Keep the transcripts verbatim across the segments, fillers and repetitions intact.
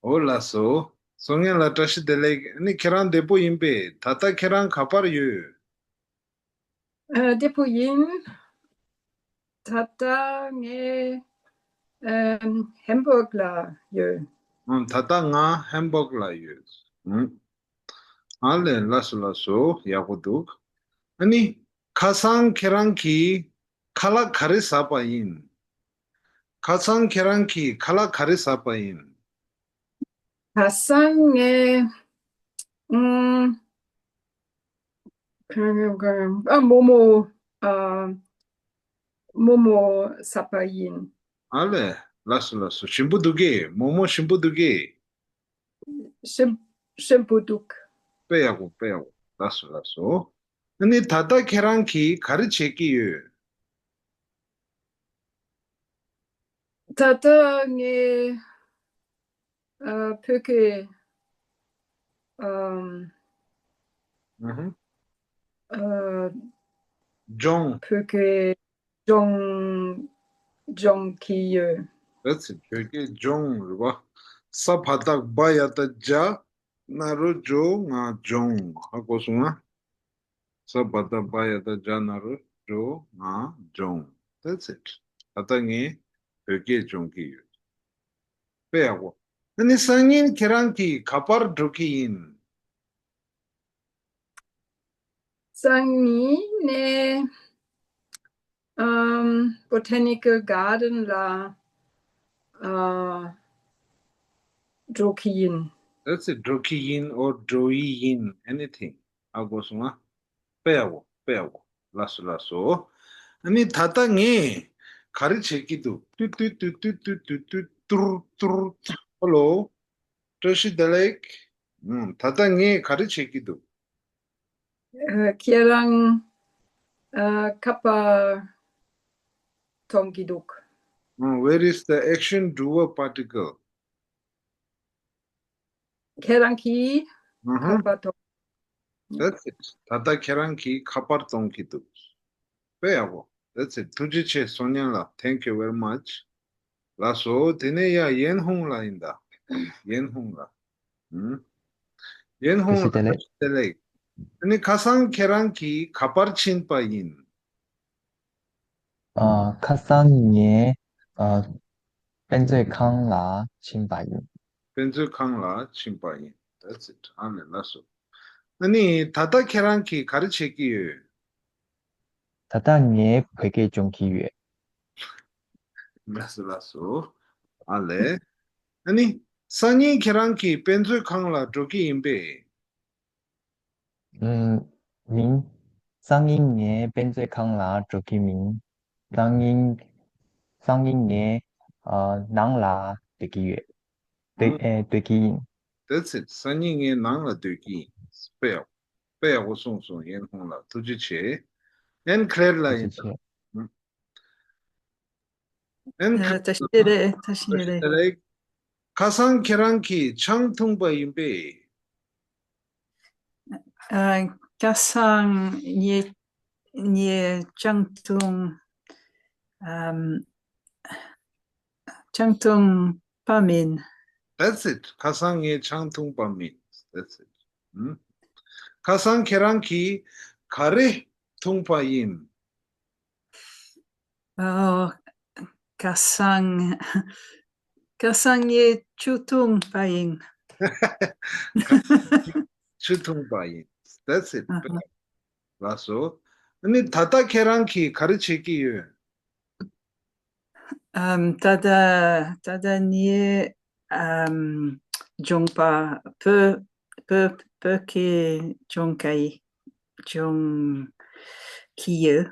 འོ་ལགས་སོ། བསོད་སྙན་ལགས་བཀྲ་ཤིས་བདེ་ལེགས། ཨ་ནི་ཁྱེད་རང་བདེ་པོ་ཡིན་པས། ད་ལྟ་ཁྱེད་རང་ག་པར་ཡོད། ཨ། བདེ་པོ་ཡིན། ད་ལྟ་ངས་ཨམ་ཧེམ་བྷོག་ལ་ཡོད། ཨང་། ད་ལྟ་ང་ཧེམ་བྷོག་ལ་ཡོད། ཨང་། ཨ་ལས། ལགས་སོ་ལགས་སོ། ཡག་པོ་འདུག་ཨ་ནི་ཁ་སང་ཁྱེད་རང་གིས་ཁ་ལག་ག་རེ་ཟ་བ་ཡིན། ཁ་སང་ཁྱེད་རང་གིས་ཁ་ལག་ག་རེ་ཟ་བ་ཡིན། ཁ་སང་ངས་ཨུམ། ཨ། མོག་མོག་ཨ། མོག་མོག་ཟ་བ་ཡིན། ཨ་ལས། ལགས་སོ་ལགས་སོ། ཞིམ་པོ་འདུག་གས། མོག་མོག་ཞིམ་པོ་འདུག་གས། ཞིམ། ཞིམ་པོ་འདུག་དཔེ་ཡག་པོ། དཔེ་ཡག་པོ། ལགས་སོ་ལགས་སོ། ཨ་ནི་ད་ལྟ་ཁྱེད་རང་གིས་ག་རེ་བྱེད་ཀྱི་ཡོད། ད་ལྟ་ངས་ཨ། བོད་སྐད་ཨམ། ཨུ་ཧུམ། ཨ། སྦྱོང་། བོད་སྐད་སྦྱོང་། སྦྱོང་གི་ཡོད། That's it. བོད་སྐད་སྦྱོང་རེད་པ། ས་བ་བཏགས་སྦ་ཡ་བཏགས་སྦྱ། ན་རོ་སྦྱོ། ང་སྦྱོང་། ཧ་གོ་སོང་ང་། ས་བ་བཏགས་སྦ་ཡ་བཏགས་སྦྱ། ན་རོ་སྦྱོ། ང་སྦྱོང་། That's it. ད་ལྟ་ངས་བོད་སྐད་སྦྱོང་གི་ཡོད། དཔེ་ཡག་པོ། ཨ་ནི་སང་ཉིན་ཁྱེད་རང་གིས་ག་པར་འགྲོ་གི་ཡིན། སང་ཉིན་ནས་ཨམ། Botanical Garden ལ་ཨ། འགྲོ་གི་ཡིན། That's it. འགྲོ་གི་ཡིན་or འགྲོ་ཡི་ཡིན། Anything. ཧ་གོ་སོང་ང་། དཔེ་ཡག་པོ། དཔེ་ཡག་པོ། ལགས་སོ་ལགས་སོ། ཨ་ནི་ད་ལྟ་ངས་ག་རེ་བྱེད་ཀྱི་འདུག་ཏུ་ཏུ་ཏུ་ཏུ་ཏུ་ཏུ་ཏུ། ཏུར་ཏུར། ཧ་ལོ། བཀྲ་ཤིས་བདེ་ལེགས། ཨུམ། ད་ལྟ་ངས་ག་རེ་བྱེད་ཀྱི་འདུག་ཨ། ཁྱེད་རང་ཨ། ཁ་པར་གཏོང་གི་འདུག་ཨུམ། Where is the action doer particle? ཁྱེད་རང་གིས་ཨུ་ཧུམ། ཁ་པར་གཏོང་། That's it. ད་ལྟ་ཁྱེད་རང་གིས་ཁ་པར་གཏོང་གི་འདུག་དཔེ་ཡག་པོ། That's it. ཐུགས་རྗེ་ཆེ་བསོད་སྙན་ལགས། Thank you very much. ལགས་སོ། དེ་ནས་ཡ་ཡན་ཧུང་ལགས་ཡིན་ད། ཡན་ཧུང་ལགས། ཨུམ། ཡན་ཧུང་ལགས། བཀྲ་ཤིས་བདེ་ལེགས། བཀྲ་ཤིས་བདེ་ལེགས། ཨ་ནི་ཁ་སང་ཁྱེད་རང་གིས་ག་པར་ཕྱིན་པ་ཡིན། ཨ། ཁ་སང་ངས་ཨ། དཔེ་མཛོད་ཁང་ལ་ཕྱིན་པ་ཡིན། དཔེ་མཛོད་ཁང་ལ་ཕྱིན་པ་ཡིན། That's it. ཨ་ནི་ལགས་སོ། ཨ་ནི་ད་ལྟ་ཁྱེད་རང་གིས་ག་རེ་བྱེད་ཀྱི་ཡོད། ད་ལྟ་ངས་བོད་སྐད་སྦྱོང་གི་ཡོད། ལགས་སོ་ལགས་སོ། ཨ་ལས། ཨ་ནི་སང་ཉིན་ཁྱེད་རང་གིས་དཔེ་མཛོད་ཁང་ལ་འགྲོ་གི་ཡིན་པས། ཨུམ། མིན། སང་ཉིན་ངས་དཔེ་མཛོད་ཁང་ལ་འགྲོ་གི་མིན། སང་ཉིན། སང་ཉིན་ངས་ཨ། ནང་ལ་སྡོད་ཀྱི་ཡོད། སྡོད། ཨུམ། ཨེ། སྡོད་ཀྱི་ཡིན། That's it. སང་ཉིན་ངས་ནང་ལ་སྡོད་ཀྱི་ཡིན། དཔེ་ཡག་དཔེ་ཡག་པོ་གསུངས་སོང་། ཡན་ཧུང་ལགས་ཐུགས་རྗེ་ཆེ། ཨན་ཁ་ལེར་ལགས་ཡིན་ད། ཐུགས་རྗེ་ཆེ། ཨན་ཁ་ལེར་ལགས། བཀྲ་ཤིས་བདེ་ལེགས། བཀྲ་ཤིས་བདེ་ལེགས། ཁ་སང་ཁྱེད་རང་གིས་ཆང་འཐུང་པ་ཡིན་པས། ཨ། ཁ་སང་ངས་ངས་ཆང་འཐུང་། ཨམ། ཆང་འཐུང་པ་མིན། That's it. ཁ་སང་ངས་ཆང་འཐུང་པ་མིན། That's it. ཨུམ། ཁ་སང་ཁྱེད་རང་གིས་ག་རེ་འཐུང་པ་ཡིན། ཨོ། ཁ་སང་། ཁ་སང་ངས་ཆུ་འཐུང་པ་ཡིན། ཆུ་འཐུང་པ་ཡིན། That's it. ཨ་ཧ། ལགས་སོ། ཨ་ནི་ད་ལྟ་ཁྱེད་རང་གིས་ག་རེ་བྱེད་ཀྱི་ཡོད། ཨམ། ད་ལྟ། ད་ལྟ་ངས་ཨམ། སྦྱོང་པ། བོད། བོད། བོད་སྐད་སྦྱོང་གི། སྦྱོང་གི་ཡོད།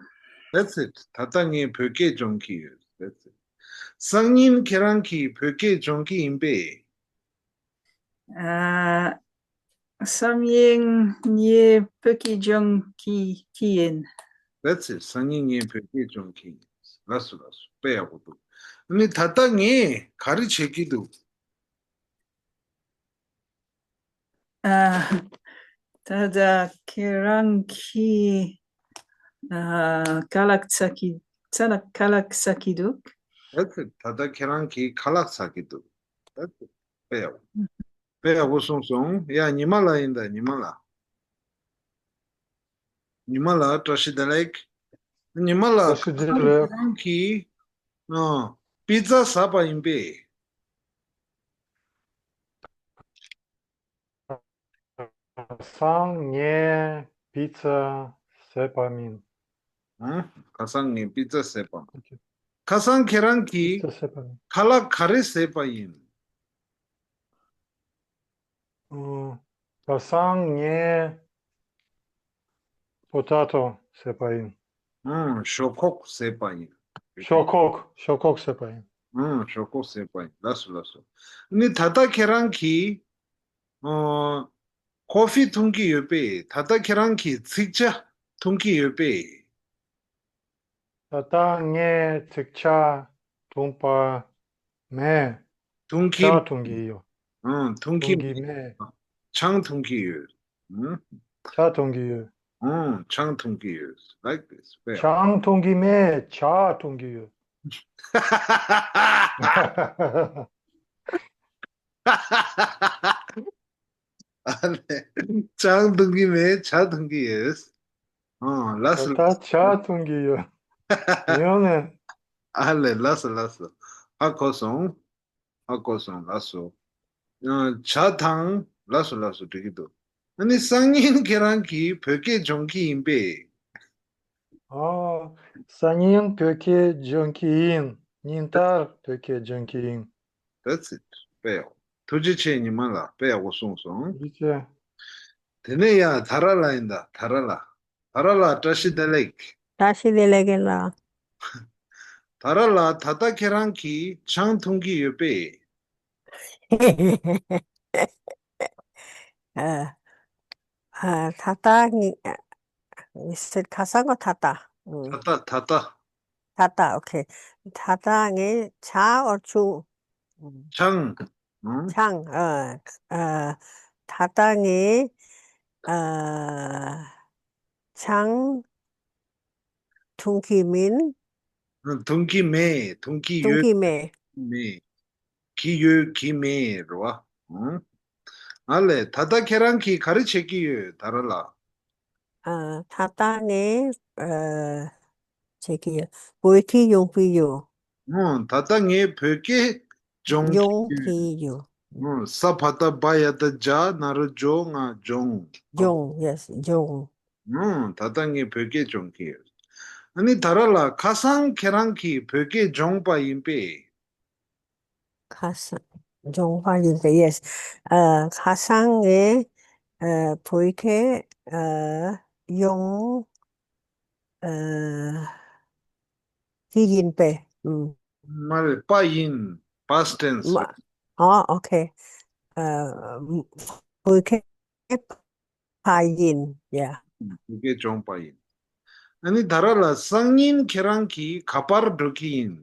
That's it. ད་ལྟ་ངས་བོད་སྐད་སྦྱོང་གི་ཡོད། That's it. སང་ཉིན་ཁྱེད་རང་གིས་བོད་སྐད་སྦྱོང་གི་ཡིན་པས། ཨ། སང་ཉིན་ངས་བོད་སྐད་སྦྱོང་གི་གི་ཡིན། That's it. སང་ཉིན་ངས་བོད་སྐད་སྦྱོང་གི་ཡིན། ལགས་སོ་ལགས་སོ། དཔེ་ཡག་པོ་འདུག་ཨ་ནི་ད་ལྟ་ངས་ག་རེ་བྱེད་ཀྱི་འདུག་ཨ། ད་ལྟ་ཁྱེད་རང་གིས་ཨ། ཁ་ལག་ཟ་གི། ཁ་ལག་ཁ་ལག་ཟ་གི་འདུག That's it. ད་ལྟ་ཁྱེད་རང་གིས་ཁ་ལག་ཟ་གི་འདུག That's it. དཔེ་ཡག་པོ། དཔེ་ཡག་པོ་གསུངས་སོང་། ཡ། ཉི་མ་ལགས་ཡིན་ད། ཉི་མ་ལགས། ཉི་མ་ལགས་བཀྲ་ཤིས་བདེ་ལེགས། ཉི་མ་ལགས། བཀྲ་ཤིས་བདེ་ལེགས། ཁྱེད་རང་གིས། ཨ། པི་ཙ་ཟ་བ་ཡིན་པས། ཁ་སང་ངས་པི་ཙ་བཟས་པ་མིན། ཨ། ཁ་སང་ངས་པི་ཙ་བཟས་པ་མིན། ཁ་སང་ཁྱེད་རང་གིས་པི་ཙ་བཟས་པ་མིན། ཁ་ལག་ག་རེ་བཟས་པ་ཡིན། ཨོ། ཁ་སང་ངས་པོ་ཏེ་ཏོ་བཟས་པ་ཡིན། ཨང་། ཞོག་ཁོག་བཟས་པ་ཡིན། ཞོག་ཁོག་ཞོག་ཁོག་བཟས་པ་ཡིན། ཨང་། ཞོག་ཁོག་བཟས་པ་ཡིན། ལགས་སོ། ལགས་སོ། ནི་ད་ལྟ་ཁྱེད་རང་གིས། ཨོ། ཀོ་ཧྥི་འཐུང་གི་ཡོད་པས། ད་ལྟ་ཁྱེད་རང་གིས་ཚིག་ཇ་འཐུང་གི་ཡོད་པས། ད་ལྟ་ངས་ཚིག་ཇ་འཐུང་པ་མེད། འཐུང་གི། ཇ་འཐུང་གི་ཡོད། ཨང་། འཐུང་གི། འཐུང་གི་མེད། ཆང་འཐུང་གི་ཡོད། ཨང་། ཇ་འཐུང་གི་ཡོད། ཨང་། ཆང་འཐུང་གི་ཡོད། Like this. དཔེ་ཡག། ཆང་འཐུང་གི་མེད། ཇ་འཐུང་གི་ཡོད། ཨ་ལས། ཆང་འཐུང་གི་མེད། ཇ་འཐུང་གི་ཡོད། ཨང་། ལགས་སོ། ད་ལྟ་ཇ་འཐུང་གི་ཡོད། ཡོང་ནས། ཨ་ལས། ལགས་སོ། ལགས་སོ། ཧ་གོ་སོང་། ཧ་གོ་སོང་། ལགས་སོ། ཨ། ཇ་དང་། ལགས་སོ། ལགས་སོ། འགྲིག་གི་འདུག། ཨ་ནི་སང་ཉིན་ཁྱེད་རང་གིས་བོད་སྐད་སྦྱོང་གི་ཡིན་པས། ཨོ། སང་ཉིན་བོད་སྐད་སྦྱོང་གི་ཡིན། ཉིན་ལྟར་བོད་སྐད་སྦྱོང་གི་ཡིན། That's it. དཔེ་ཡག། ཐུགས་རྗེ་ཆེ། ཉི་མ་ལགས། དཔེ་ཡག་པོ་གསུངས་སོང་། ཐུགས་རྗེ་ཆེ། དེ་ནས་ཡ། ཐ་ར་ལགས་ཡིན་ད། ཐ་ར་ལགས། ཐ་ར་ལགས་བཀྲ་ཤིས་བདེ་ལེགས། བཀྲ་ཤིས་བདེ་ལེགས་ལགས། ཐ་ར་ལགས། ད་ལྟ་ཁྱེད་རང་གིས་ཆང་འཐུང་གི་ཡོད་པས། ཨ། ཨ། ད་ལྟ་ངས། ཁ་སང་གོ། ད་ལྟ། ཨུ། ད་ལྟ། ད་ལྟ། ད་ལྟ། ཨོ་ཁེ། ད་ལྟ་ངས་ཇ་འོར་ཆུ། ཆང་། ཨུ། ཆང་། ཨ། ཨ། ད་ལྟ་ངས། ཨ། ཆང་འཐུང་གི་མིན། འཐུང་གི་མེད། འཐུང་གི་འཐུང་ཡོད། གི་མེད། མེད། གི་ཡོད། གི་མེད་རེད་བ། ཨང་། ཨ་ལས། ད་ལྟ་ཁྱེད་རང་གིས་ག་རེ་བྱེད་ཀྱི་ཡོད། ཐ་ར་ལགས། ཨ། ད་ལྟ་ངས། ཨ། བྱེད་ཀྱི་ཡོད། བོད་སྐད་སྦྱོང་གི་ཡོད། ཨང་། ད་ལྟ་ངས་བོད་སྐད་སྦྱོང་གི་སྦྱོང་ཡོད། གི་ཡོད། ཨང་། ས་བ་བཏགས་སྦ་ཡ་བཏགས་སྦྱ། ན་རོ་སྦྱོ། ང་སྦྱོང་། སྦྱོང་། Yes། སྦྱོང་། ཨང་། ད་ལྟ་ངས་བོད་སྐད་སྦྱོང་གི་ཡོད། ཨ་ནི་ད་ར་ལགས། ཁ་སང་ཁྱེད་རང་གིས་བོད་སྐད་སྦྱོང་པ་ཡིན་པས། ཁ་སང་སྦྱོང་པ་ཡིན་པས། Yes། ཨ། ཁ་སང་ངས། ཨ། བོད་སྐད། ཨ། སྦྱོང་། ཨ། གི་ཡིན་པས། ཨུམ། མ་རེད། པ་ཡིན། Past tense། མ། ཨ། ཨོ་ཁེ། ཨ། བོད་སྐད་པ་ཡིན། ཡ། བོད་སྐད་སྦྱོང་པ་ཡིན། ཨ་ནི་ད་ར་ལགས། སང་ཉིན་ཁྱེད་རང་གིས་ག་པར་འགྲོ་གི་ཡིན།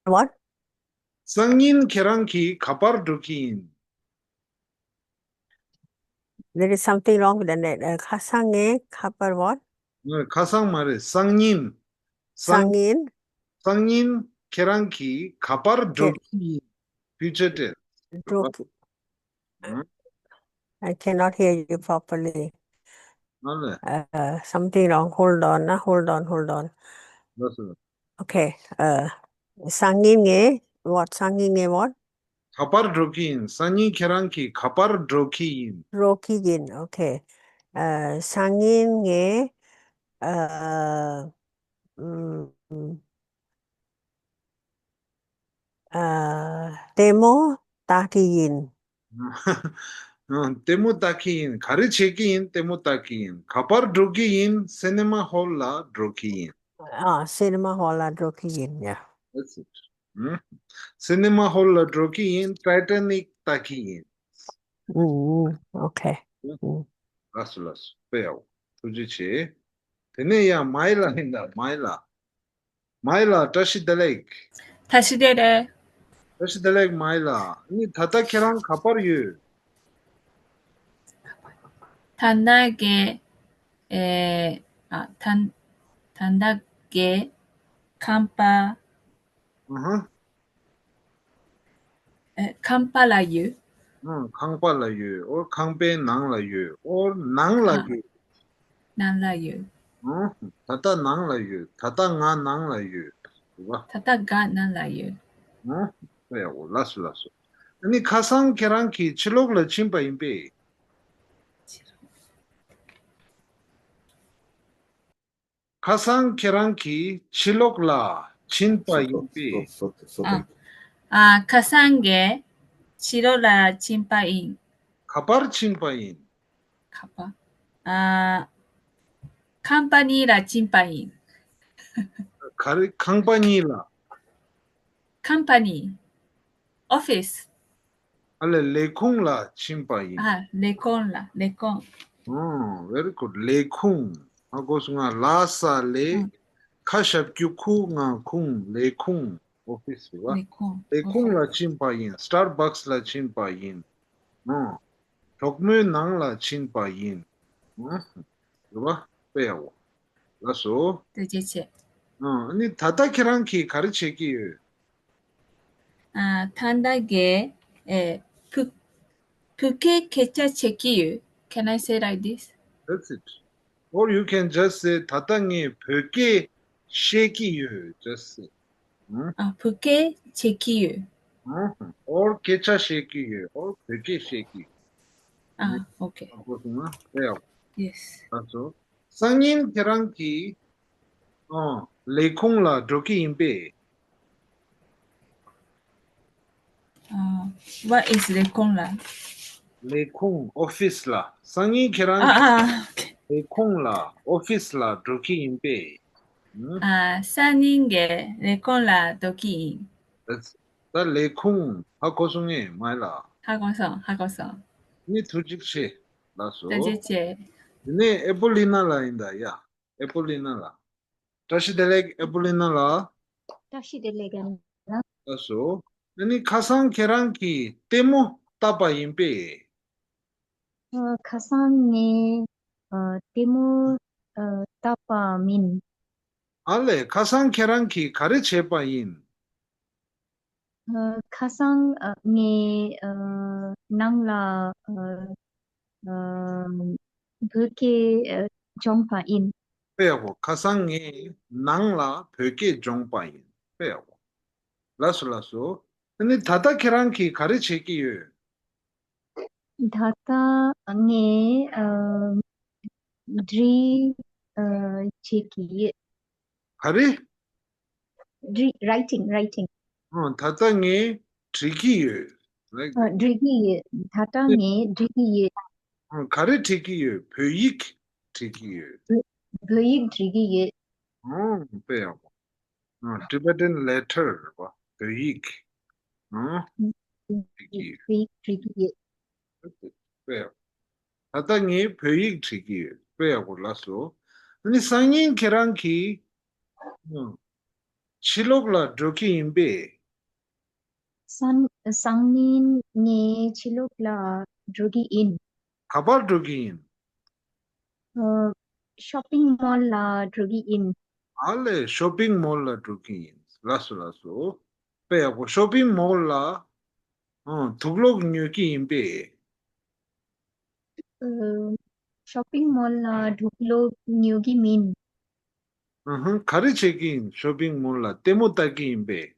What? སང་ཉིན་ཁྱེད་རང་གིས་ག་པར་འགྲོ་གི་ཡིན། There is something wrong with the net. ཨ། ཁ་སང་ངས་ག་པར། What? ཁ་སང་མ་རེད། སང་ཉིན། སང་སང་ཉིན། སང་ཉིན་ཁྱེད་རང་གིས་ག་པར་འགྲོ་ཁྱེད། གི་ཡིན། Future tense། འགྲོ་གི། ཨང་། I cannot hear you properly. ཨ་ལས། Uh, something wrong. Hold on. Uh, hold on. Hold on. ལགས་སོ། Okay. Uh, སང་ཉིན་ངས། What? སང་ཉིན་ངས། What? ག་པར་འགྲོ་གི་ཡིན། སང་ཉིན་ཁྱེད་རང་གིས་ག་པར་འགྲོ་གི་ཡིན། འགྲོ་གི་ཡིན། Okay. Uh, སང་ཉིན་ངས། Uh, ཨ། ལྟད་མོ་ལྟ་གི་ཡིན། ལྟད་མོ་ལྟ་གི་ཡིན། ག་རེ་བྱེད་ཀྱི་ཡིན། ལྟད་མོ་ལྟ་གི་ཡིན། ག་པར་འགྲོ་གི་ཡིན། སི་ནེ་མ་ཧོལ་ལ་འགྲོ་གི་ཡིན། ཨ། སི་ནེ་མ་ཧོལ་ལ་འགྲོ་གི་ཡིན། Yeah. That's it. སི་ནེ་མ་ཧོལ་ལ་འགྲོ་གི་ཡིན། ཊའི་ཊ་ནིག་ལྟ་གི་ཡིན། ཨུ། Okay. ལགས་སོ། ལགས་སོ། དཔེ་ཡག་པོ། ཐུགས་རྗེ་ཆེ། དེ་ནས་ཡང་མའི་ལགས་ཡིན་ད། མའི་ལགས། མའི་ལགས། བཀྲ་ཤིས་བདེ་ལེགས། བཀྲ་ཤིས་བདེ་ལེགས། བཀྲ་ཤིས་བདེ་ལེགས། མའི་ལགས། ཨ་ནི་ད་ལྟ་ཁྱེད་རང་ག་པར་ཡོད། ད་ལྟ་ངས། ཨེ། ཨ། ད། ད་ལྟ་ངས་ཁང་པ། ཨ་ཧ། ཨ། ཁང་པ་ལ་ཡོད། ཨང་། ཁང་པ་ལ་ཡོད། or ཁང་པའི་ནང་ལ་ཡོད། or ནང་ལ་ཨ། ཡོད། ནང་ལ་ཡོད། ཨང་། ད་ལྟ་ནང་ལ་ཡོད། ད་ལྟ་ང་ནང་ལ་ཡོད། རེད་པ། ད་ལྟ་ང་ནང་ལ་ཡོད། ཨང་། ཨེ་ཡག་པོ། ལགས་སོ་ལགས་སོ། ཨ་ནི་ཁ་སང་ཁྱེད་རང་གིས་ཕྱི་ལོགས་ལ་ཕྱིན་པ་ཡིན་པས། ཁ་སང་ཁྱེད་རང་གིས་ཕྱི་ལོགས་ལ་ཕྱིན་པ་ཡིན་པས། ཨ། ཨ། ཁ་སང་ངས་ཕྱི་ལོགས་ལ་ཕྱིན་པ་ཡིན། ག་པར་ཕྱིན་པ་ཡིན། ག་པར། ཨ། ཁམ་པ་ནི་ལ་ཕྱིན་པ་ཡིན། ག་རེ། ཁང་པ་ནི་ལ། ཁམ་པ་ནི། ཨོ་ཕིས། ཨ་ལས། ལས་ཁུངས་ལ་ཕྱིན་པ་ཡིན། ཨ། ལས་ཁུངས་ལ། ལས་ཁུངས། ཨོ། very good། ལས་ཁུངས། ཧ་གོ་སོང་ང་། ལ་ས་ལས། ཁ་ཞབས་ཀྱུ་ཁུ་ང་ཁུངས། ལས་ཁུངས། ཨོ་ཕིས་རེད་པ། ལས་ཁུངས། ལས་ཁུངས་ལ་ཕྱིན་པ་ཡིན། སི་ཊར་བྷག་སི་ལ་ཕྱིན་པ་ཡིན། ཨོ། གྲོགས་མོའི་ནང་ལ་ཕྱིན་པ་ཡིན། ཨོ། རེད་པ། དཔེ་ཡག་པོ། ལགས་སོ། ཐུགས་རྗེ་ཆེ། ཨ་ནི་ད་ལྟ་ཁྱེད་རང་གིས་ག་རེ་བྱེད་ཀྱི་ཡོད། ཨ། ད་ལྟ་ངས་ཨེ། བོད། བོད་སྐད་སྐད་ཆ་བཤད་ཀྱི་ཡོད། Can I say like this? That's it. Or you can just say ད་ལྟ་ངས་བོད་སྐད་བཤད་ཀྱི་ཡོད། Just say. ཨ། ཨ། བོད་སྐད་བཤད་ཀྱི་ཡོད། ཨ། or སྐད་ཆ་བཤད་ཀྱི་ཡོད། or བོད་སྐད་བཤད་ཀྱི་ཡོད། ཨ། okay. ཧ་གོ་སོང་ང་། དཔེ་ཡག་པོ། Yes. ལགས་སོ། སང་ཉིན་ཁྱེད་རང་གིས། ཨ། ལས་ཁུངས་ལ་འགྲོ་གི་ཡིན་པས། ཨ། What is ལས་ཁུངས་ལ། ལས་ཁུངས། ཨོ་ཕིས་ལ། སང་ཉིན་ཁྱེད་རང་ཨ། གིས་ཨ། okay. ལས་ཁུངས་ལ། ཨོ་ཕིས་ལ་འགྲོ་གི་ཡིན་པས། ཨ། སང་ཉིན་ངས་ལས་ཁུངས་ལ་འགྲོ་གི་ཡིན། ད་ལས་ཁུངས་ཧ་གོ་སོང་ངས་མ་ལ། ཧ་གོ་སོང་། ཧ་གོ་སོང་། ནི་ཐུགས་རྗེ་ཆེ། ལགས་སོ། ཐུགས་རྗེ་ཆེ། དེ་ནས་ཨེ་པོ་ལི་ན་ལ་ཡིན་ད་ཡ། ཨེ་པོ་ལི་ན་ལ། བཀྲ་ཤིས་བདེ་ལེགས། ཨེ་པོ་ལི་ན་ལ། བཀྲ་ཤིས་བདེ་ལེགས། ལགས་སོ། ཨ་ནི་ཁ་སང་ཁྱེད་རང་གིས་ལྟད་མོ་བལྟས་པ་ཡིན་པས། ཨ། ཁ་སང་ངས་ཨ། ལྟད་མོ་ཨ། བལྟས་པ་མིན། ཨ་ལས། ཁ་སང་ཁྱེད་རང་གིས་ག་རེ་བྱས་པ་ཡིན། ཨ། ཁ་སང་ཨ། ངས་ཨ། ནང་ལ་ཨ། ཨ། བོད་སྐད་ཨ། སྦྱོང་པ་ཡིན། དཔེ་ཡག་པོ། ཁ་སང་ངས་ནང་ལ་བོད་སྐད་སྦྱོང་པ་ཡིན། དཔེ་ཡག་པོ། ལགས་སོ་ལགས་སོ། ཨ་ནི་ད་ལྟ་ཁྱེད་རང་གིས་ག་རེ་བྱེད་ཀྱི་ཡོད། ད་ལྟ་ངས་ཨ། འབྲི་ཨ། བྱེད་ཀྱི་ཡོད། ག་རེ། འབྲི། writing, writing. ཨ། ད་ལྟ་ངས་བྲིས་ཀྱི་ཡོད། Like ཨ། འབྲི་གི་ཡོད། ད་ལྟ་ངས་འབྲི་གི་ཡོད། ཨ། ག་རེ་བྲིས་ཀྱི་ཡོད། བོད་ཡིག་བྲིས་ཀྱི་ཡོད། བོད། བོད་ཡིག་འབྲི་གི་ཡོད། ཨ། དཔེ་ཡག་པོ། ཨ། Tibetan letter རེད་པ། བོད་ཡིག་ཨ། བྲིས་ཀྱི་ཡོད། བོད་ཡིག་འབྲི་གི་ཡོད། དཔེ་ཡག་ད་ལྟ་ངས་བོད་ཡིག་བྲིས་ཀྱི་ཡོད། དཔེ་ཡག་པོ། ལགས་སོ། ཨ་ནི་སང་ཉིན་ཁྱེད་རང་གིས། ཨ། ཕྱི་ལོགས་ལ་འགྲོ་གི་ཡིན་པས། སང་། སང་ཉིན་ངས་ཕྱི་ལོགས་ལ་འགྲོ་གི་ཡིན། ག་པར་འགྲོ་གི་ཡིན། ཨ། ཤོ་པིང་མོལ་ལ་འགྲོ་གི་ཡིན། ཨ་ལས། ཤོ་པིང་མོལ་ལ་འགྲོ་གི་ཡིན། ལགས་སོ་ལགས་སོ། དཔེ་ཡག་པོ། ཤོ་པིང་མོལ་ལ། ཨ། དུག་སློག་ཉོ་གི་ཡིན་པས། ཨ། ཤོ་པིང་མོལ་ལ་དུག་སློག་ཉོ་གི་མིན། ཨ་ཧ། ག་རེ་བྱེད་ཀྱི་ཡིན། ཤོ་པིང་མོལ་ལ་ལྟད་མོ་ལྟ་གི་ཡིན་པས།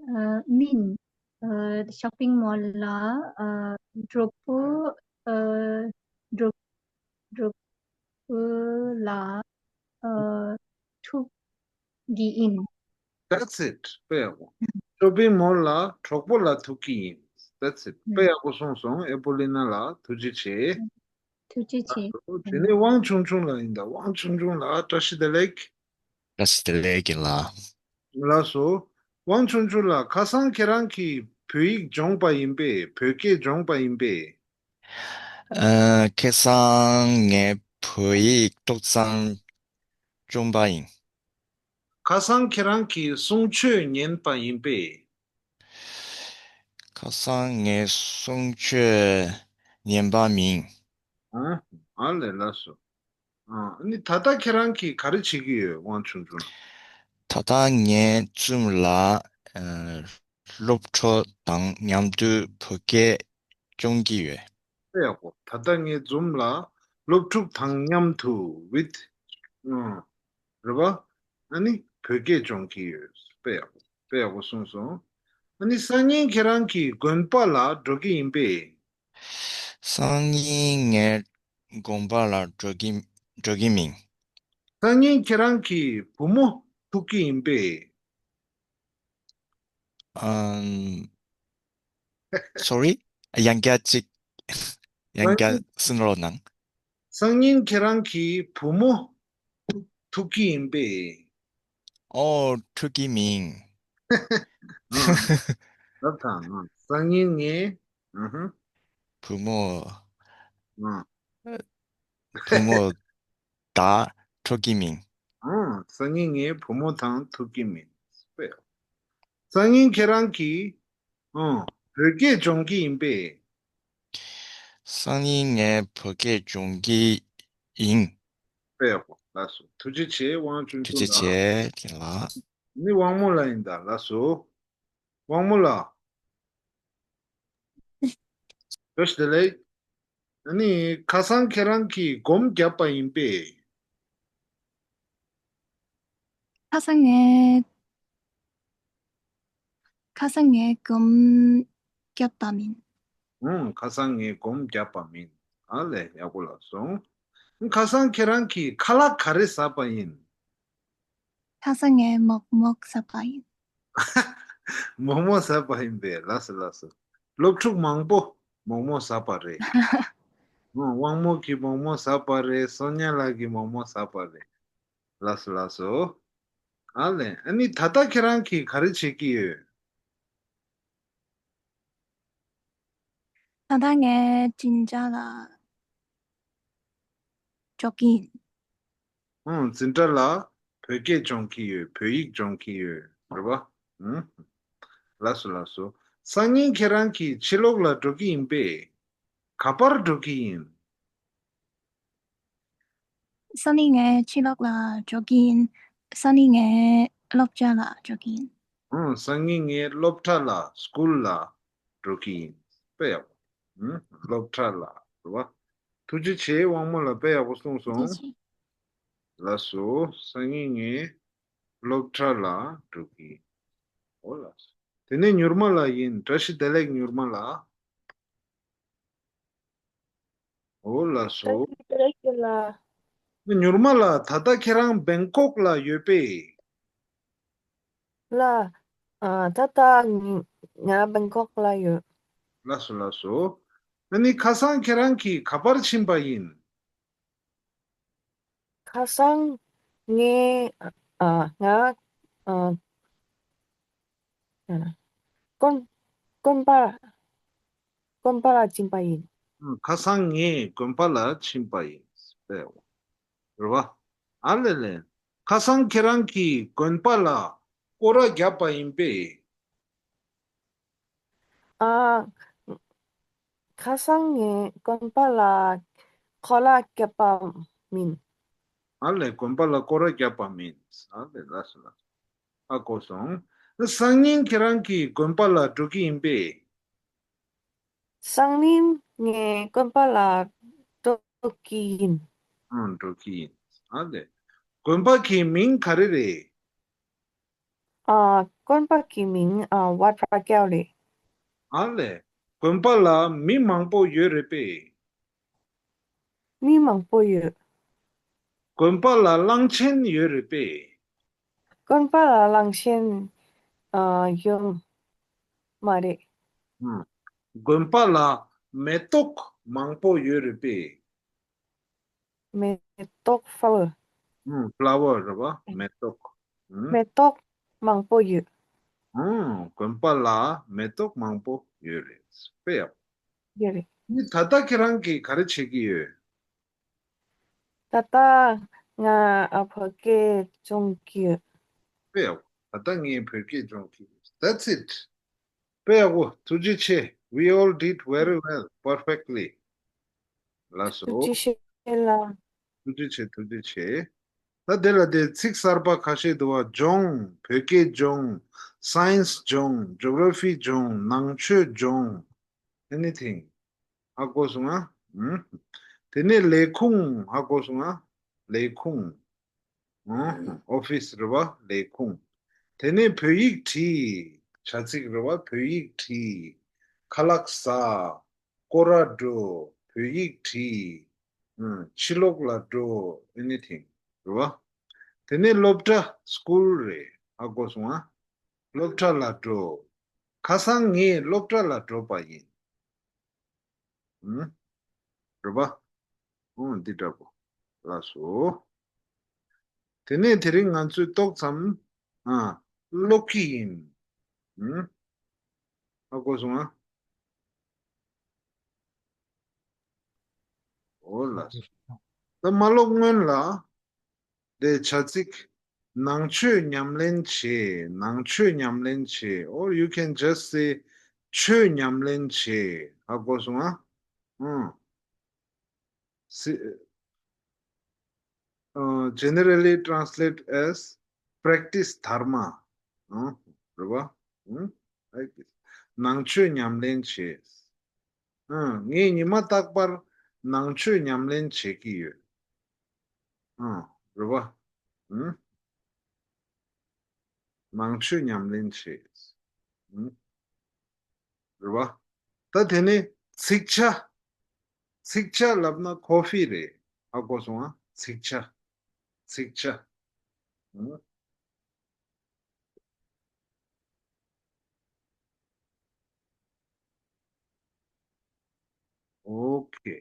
ཨ། མིན། ཨ། ཤོ་པིང་མོལ་ལ་ཨ། གྲོགས་པོ་ཨ། གྲོགས། གྲོགས་པོ་ལ་ཨ། ཐུག་གི་ཡིན། That's it. དཔེ་ཡག་པོ། ཤོ་པིང་མོལ་ལ་གྲོགས་པོ་ལ་ཐུག་གི་ཡིན། That's it. དཔེ་ཡག་པོ་གསུངས་སོང་། ཨེ་པོ་ལི་ན་ལགས། ཐུགས་རྗེ་ཆེ། ཐུགས་རྗེ་ཆེ། དེ་ནས་དབང་ཆུང་ཆུང་ལགས་ཡིན་ད། དབང་ཆུང་ཆུང་ལགས། བཀྲ་ཤིས་བདེ་ལེགས། བཀྲ་ཤིས་བདེ་ལེགས་ཡིན་ལགས། ལགས་སོ། དབང་ཆུང་ཆུང་ལགས། ཁ་སང་ཁྱེད་རང་གིས་བོད་ཡིག་སྦྱོང་པ་ཡིན་པས། བོད་སྐད་སྦྱོང་པ་ཡིན་པས། ཨ། ཁ་སང་ངས་བོད་ཡིག་ཏོག་ཙམ་སྦྱོང་པ་ཡིན། ཁ་སང་ཁྱེད་རང་གིས་གསུང་ཆོས་ཉན་པ་ཡིན་པས། ཁ་སང་ངས་གསུང་ཆོས་ཉན་པ་མིན། ཨ། ཨ་ལས། ལགས་སོ། ཨ་ནི་ད་ལྟ་ཁྱེད་རང་གིས་ག་རེ་བྱེད་ཀྱི་ཡོད། དབང་ཆུང་ཆུང་། ད་ལྟ་ངས་ཛུམ་ལ་ཨ་སློབ་ཕྲུག་དང་མཉམ་དུ་བོད་སྐད་སྦྱོང་གི་ཡོད། དཔེ་ཡག་པོ། ད་ལྟ་ངས་ཛུམ་ལ་སློབ་ཕྲུག་དང་མཉམ་དུ་with ཨ་རེད་པ། ཨ་ནི་བོད་སྐད་སྦྱོང་གི་ཡོད། དཔེ་ཡག་པོ། དཔེ་ཡག་པོ་གསུངས་སོང་། ཨ་ནི་སང་ཉིན་ཁྱེད་རང་གི་དགོན་པ་ལ་འགྲོ་གི་ཡིན་པས། སང་ཉིན་ངས་དགོན་པ་ལ་འགྲོ་གི་འགྲོ་གི་མིན། སང་ཉིན་ཁྱེད་རང་གི་བུ་མོ་ཐུག་གི་ཡིན་པས། ཨམ། Sorry། ཡང་བསྐྱར་ཅིག་ཡང་སང་བསྐྱར་ཉིན་གསུང་རོགས་གནང་། སང་ཉིན་ཁྱེད་རང་གི་བུ་མོ་ཐུག་ཐུག་གི་ཡིན་པས། ཨོ། ཐུག་གི་མིན། ཨང་། ལབ་དང་། ཨང་། སང་ཉིན་ངས། ཨུ་ཧུ། བུ་མོ། ཨང་། བུ་མོ་དང་འགྲོ་གི་མིན། ཨང་། སང་ཉིན་ངས་བུ་མོ་དང་ཐུག་གི་མིན། དཔེ། སང་ཉིན་ཁྱེད་རང་གིས། ཨང་། བོད་སྐད་སྦྱོང་གི་ཡིན་པས། སང་ཉིན་ངས་བོད་སྐད་སྦྱོང་གི་ཡིན། དཔེ་ཡག་པོ། ལགས་སོ། ཐུགས་རྗེ་ཆེ། དབང་ཆུང་ཆུང་ལགས། ཐུགས་རྗེ་ཆེ། ལགས། ནི་དབང་མོ་ལགས་ཡིན་ད། ལགས་སོ། དབང་མོ་ལགས། བཀྲ་ཤིས་བདེ་ལེགས། ཨ་ནི་ཁ་སང་ཁྱེད་རང་གིས་སྒོམ་བརྒྱབ་པ་ཡིན་པས། ཁ་སང་ངས། ཁ་སང་ངས་སྒོམ་བརྒྱབ་པ་མིན། ཨང་། ཁ་སང་ངས་སྒོམ་བརྒྱབ་པ་མིན། ཨ་ལས། ཡག་པོ་ལབ་སོང་། ཁ་སང་ཁྱེད་རང་གིས་ཁ་ལག་ག་རེ་ཟ་བ་ཡིན། ཁ་སང་ངས་མོག་མོག་ཟ་བ་ཡིན། མོག་མོག་ཟ་བ་ཡིན་པས། ལགས་སོ། ལགས་སོ། སློབ་ཕྲུག་མང་པོ་མོག་མོག་ཟ་བ་རེད། ཨང་། དབང་མོ་གིས་མོག་མོག་ཟ་བ་རེད། སོ་ཉ་ལགས་ཀྱིས་མོག་མོག་ཟ་བ་རེད། ལགས་སོ། ལགས་སོ། ཨ་ལས། ཨ་ནི་ད་ལྟ་ཁྱེད་རང་གིས་ག་རེ་བྱེད་ཀྱི་ཡོད། ད་ལྟ་ངས་འཛིན་གྲྭ་ལ་འགྲོ་གི་ཡིན། ཨང་། འཛིན་གྲྭ་ལ་བོད་སྐད་སྦྱོང་གི་ཡོད། བོད་ཡིག་སྦྱོང་གི་ཡོད། རེད་པ། ཨང་། ལགས་སོ། ལགས་སོ། སང་ཉིན་ཁྱེད་རང་གིས་ཕྱི་ལོགས་ལ་འགྲོ་གི་ཡིན་པས། ག་པར་འགྲོ་གི་ཡིན། སང་ཉིན་ངས་ཕྱི་ལོགས་ལ་འགྲོ་གི་ཡིན། སང་ཉིན་ངས་སློབ་གྲྭ་ལ་འགྲོ་གི་ཡིན། ཨང་། སང་ཉིན་ངས་སློབ་གྲྭ་ལ། སི་ཀུལ་ལ་འགྲོ་གི་ཡིན། དཔེ་ཡག་པོ། ཨང་། སློབ་གྲྭ་ལ། རེད་པ། ཐུགས་རྗེ་ཆེ། དབང་མོ་ལགས། དཔེ་ཡག་པོ་གསུངས་སོང་། ཐུགས་རྗེ་ཆེ། ལགས་སོ། སང་ཉིན་ངས་སློབ་གྲྭ་ལ་འགྲོ་གི་ཡིན། འོ་ལགས་སོ། དེ་ནས་མྱུར་མ་ལགས་ཡིན། བཀྲ་ཤིས་བདེ་ལེགས། མྱུར་མ་ལགས། འོ་ལགས་སོ། བཀྲ་ཤིས་བདེ་ལེགས་ལགས། མྱུར་མ་ལགས། ད་ལྟ་ཁྱེད་རང་བེང་ཀོག་ལ་ཡོད་པས། ལགས། ཨ། ད་ལྟ་ང་བེང་ཀོག་ལ་ཡོད། ལགས་སོ། ལགས་སོ། ཨ་ནི་ཁ་སང་ཁྱེད་རང་གིས་ག་པར་ཕྱིན་པ་ཡིན། ཁ་སང་ངས། ཨ། ང་། ཨ། དགོན། དགོན་པ། དགོན་པ་ལ་ཕྱིན་པ་ཡིན། ཁ་སང་ངས་དགོན་པ་ལ་ཕྱིན་པ་ཡིན། རེད་པ། ཨ་ལས་ལས། ཁ་སང་ཁྱེད་རང་གིས་དགོན་པ་ལ་སྐོར་ར་བརྒྱབ་པ་ཡིན་པས། ཨ། ཁ་སང་ངས་དགོན་པ་ལ་སྐོར་ར་བརྒྱབ་པ་མིན། ཨ་ལས། དགོན་པ་ལ་སྐོར་ར་བརྒྱབ་པ་མིན། ཨ་ལས། ལགས་སོ། ལགས་སོ། ཨ། གོ་སོང་། སང་ཉིན་ཁྱེད་རང་གིས་དགོན་པ་ལ་འགྲོ་གི་ཡིན་པས། སང་ཉིན་ངས་དགོན་པ་ལ་འགྲོ་གི་ཡིན། ཨང་། འགྲོ་གི་ཡིན། ཨ་ལས། དགོན་པ་གི་མིང་ག་རེ་རེད། ཨ། དགོན་པ་གི་མིང་ཨ་ཝ་ཊ་ར་ཀེལ་རེད། ཨ་ལས། དགོན་པ་ལ་མི་མང་པོ་ཡོད་རེད་པས། མི་མང་པོ་ཡོད། དགོན་པ་ལ་གླང་ཆེན་ཡོད་རེད་པས། དགོན་པ་ལ་གླང་ཆེན་ཨ་ཡོད་མ་རེད། ཨང་། དགོན་པ་ལ་མེ་ཏོག་མང་པོ་ཡོད་རེད་པས། མེ་ཏོག་ཕ་ལ་ཝར། ཨང་། ཕ་ལ་ཝར་རེད་པ། མེ་ཏོག་ཨང་། མེ་ཏོག་མང་པོ་ཡོད། ཨང་། དགོན་པ་ལ་མེ་ཏོག་མང་པོ་ཡོད་རེད། དཔེ་ཡག་ཡོད་རེད། ནི་ད་ལྟ་ཁྱེད་རང་གིས་ག་རེ་བྱེད་ཀྱི་ཡོད། ད་ལྟ་ང་ཨ་བོད་སྐད་སྦྱོང་གི་ཡོད། དཔེ་ཡག་པོ། ད་ལྟ་ངས་བོད་སྐད་སྦྱོང་གི་ཡོད། That's it. དཔེ་ཡག་པོ། ཐུགས་རྗེ་ཆེ། We all did very well, perfectly. ལགས་སོ། ཐུགས་རྗེ་ཆེ་ལགས། ཐུགས་རྗེ་ཆེ། ཐུགས་རྗེ་ཆེ། ད་དེ་ལ་དེ་ཚིག་གསར་པ་ཁ་ཤས་འདུག་བ། ལྗོངས། བོད་སྐད་ལྗོངས། Science ལྗོངས། Geography ལྗོངས། ནང་ཆོས་ལྗོངས། Anything. ཧ་གོ་སོང་ང་། ཨུམ། དེ་ནས་ལས་ཁུངས། ཧ་གོ་སོང་ང་། ལས་ཁུངས། ཨུམ། ཨོ་ཕིས་རེད་བ། ལས་ཁུངས། དེ་ནས་བོད་ཡིག་བྲིས། བྱ་ཚིག་རེད་བ། བོད་ཡིག་བྲིས། ཁ་ལག་ཟ། སྐོར་ར་འགྲོ། བོད་ཡིག་བྲིས། ཨུམ། ཕྱི་ལོགས་ལ་འགྲོ། Anything. རེད་བ། དེ་ནས་སློབ་གྲྭ། སྐུལ་རེད། ཧ་གོ་སོང་ང་། སློབ་གྲྭ་ལ་འགྲོ། ཁ་སང་ངས་སློབ་གྲྭ་ལ་འགྲོ་བ་ཡིན། ཨུམ། རེད་པ། ཨོ་འདི་འདྲ་པོ། ལགས་སོ། དེ་ནས་དེ་རིང་ང་ཚོས་ཏོག་ཙམ། ཨ། ཀློག་གི་ཡིན། ཨུམ། ཧ་གོ་སོང་ང་། ཨོ་ལགས་སོ། ད་མ་ཀློག་སྔོན་ལ། དེ་བྱ་ཚིག་ནང་ཆོས་ཉམས་ལེན་བྱེད། ནང་ཆོས་ཉམས་ལེན་བྱེད། Or you can just say ཆོས་ཉམས་ལེན་བྱེད། ཧ་གོ་སོང་ང་། ཨང་། སི- ཨ། Generally translate as practice dharma. ཨང་། རེད་བ། ཨང་། Like this. ནང་ཆོས་ཉམས་ལེན་བྱེད། ཨང་། ངས་ཉི་མ་རྟག་པར་ནང་ཆོས་ཉམས་ལེན་བྱེད་ཀྱི་ཡོད། ཨང་། རེད་བ། ཨང་། ནང་ཆོས་ཉམས་ལེན་བྱེད། ཨང་། རེད་བ། ད་དེ་ནས་ཚིག་ཆ། ཚིག་ཆ་ལབ་ན་ཀོ་ཕི་རེད། ཧ་གོ་སོང་ང་། ཚིག་ཆ། ཚིག་ཆ། ཨང་། ཨོ་ཁེ།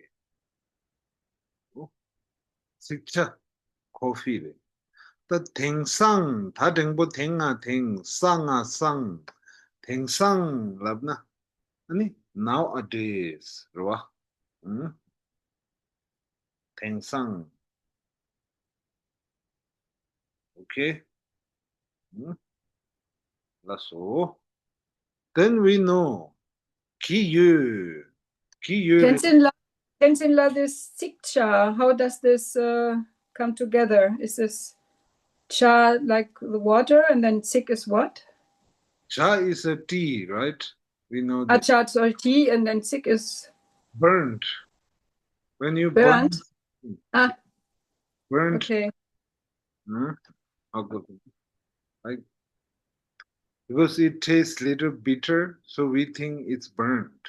ཚིག་ཆ། ཀོ་ཕི་རེད། ད་དེང་སང་། ད་འགྲེང་བུ་དེང་ང་དེང་། སང་ང་སང་། དེང་སང་ལབ་ན། ཨ་ནི་nowadays རེད་བ། ཨང་། དེང་སང་། ཨོ་ཁེ། ཨང་། ལགས་སོ། Then we know གྱི་ཡོད། གྱི་ཡོད་རེད། Tenzin La, Tenzin La, this ཚིག་ཆ, how does this uh, come together? Is this ཆ like the water and then ཚིག is what? ཆ is a tea, right? We know that. ཨ། ཆ, sorry, tea, and then ཚིག is burnt. When you burn. Burnt. Ah. Burnt. Okay. Hmm? How good. Like, because it tastes little bitter, so we think it's burnt.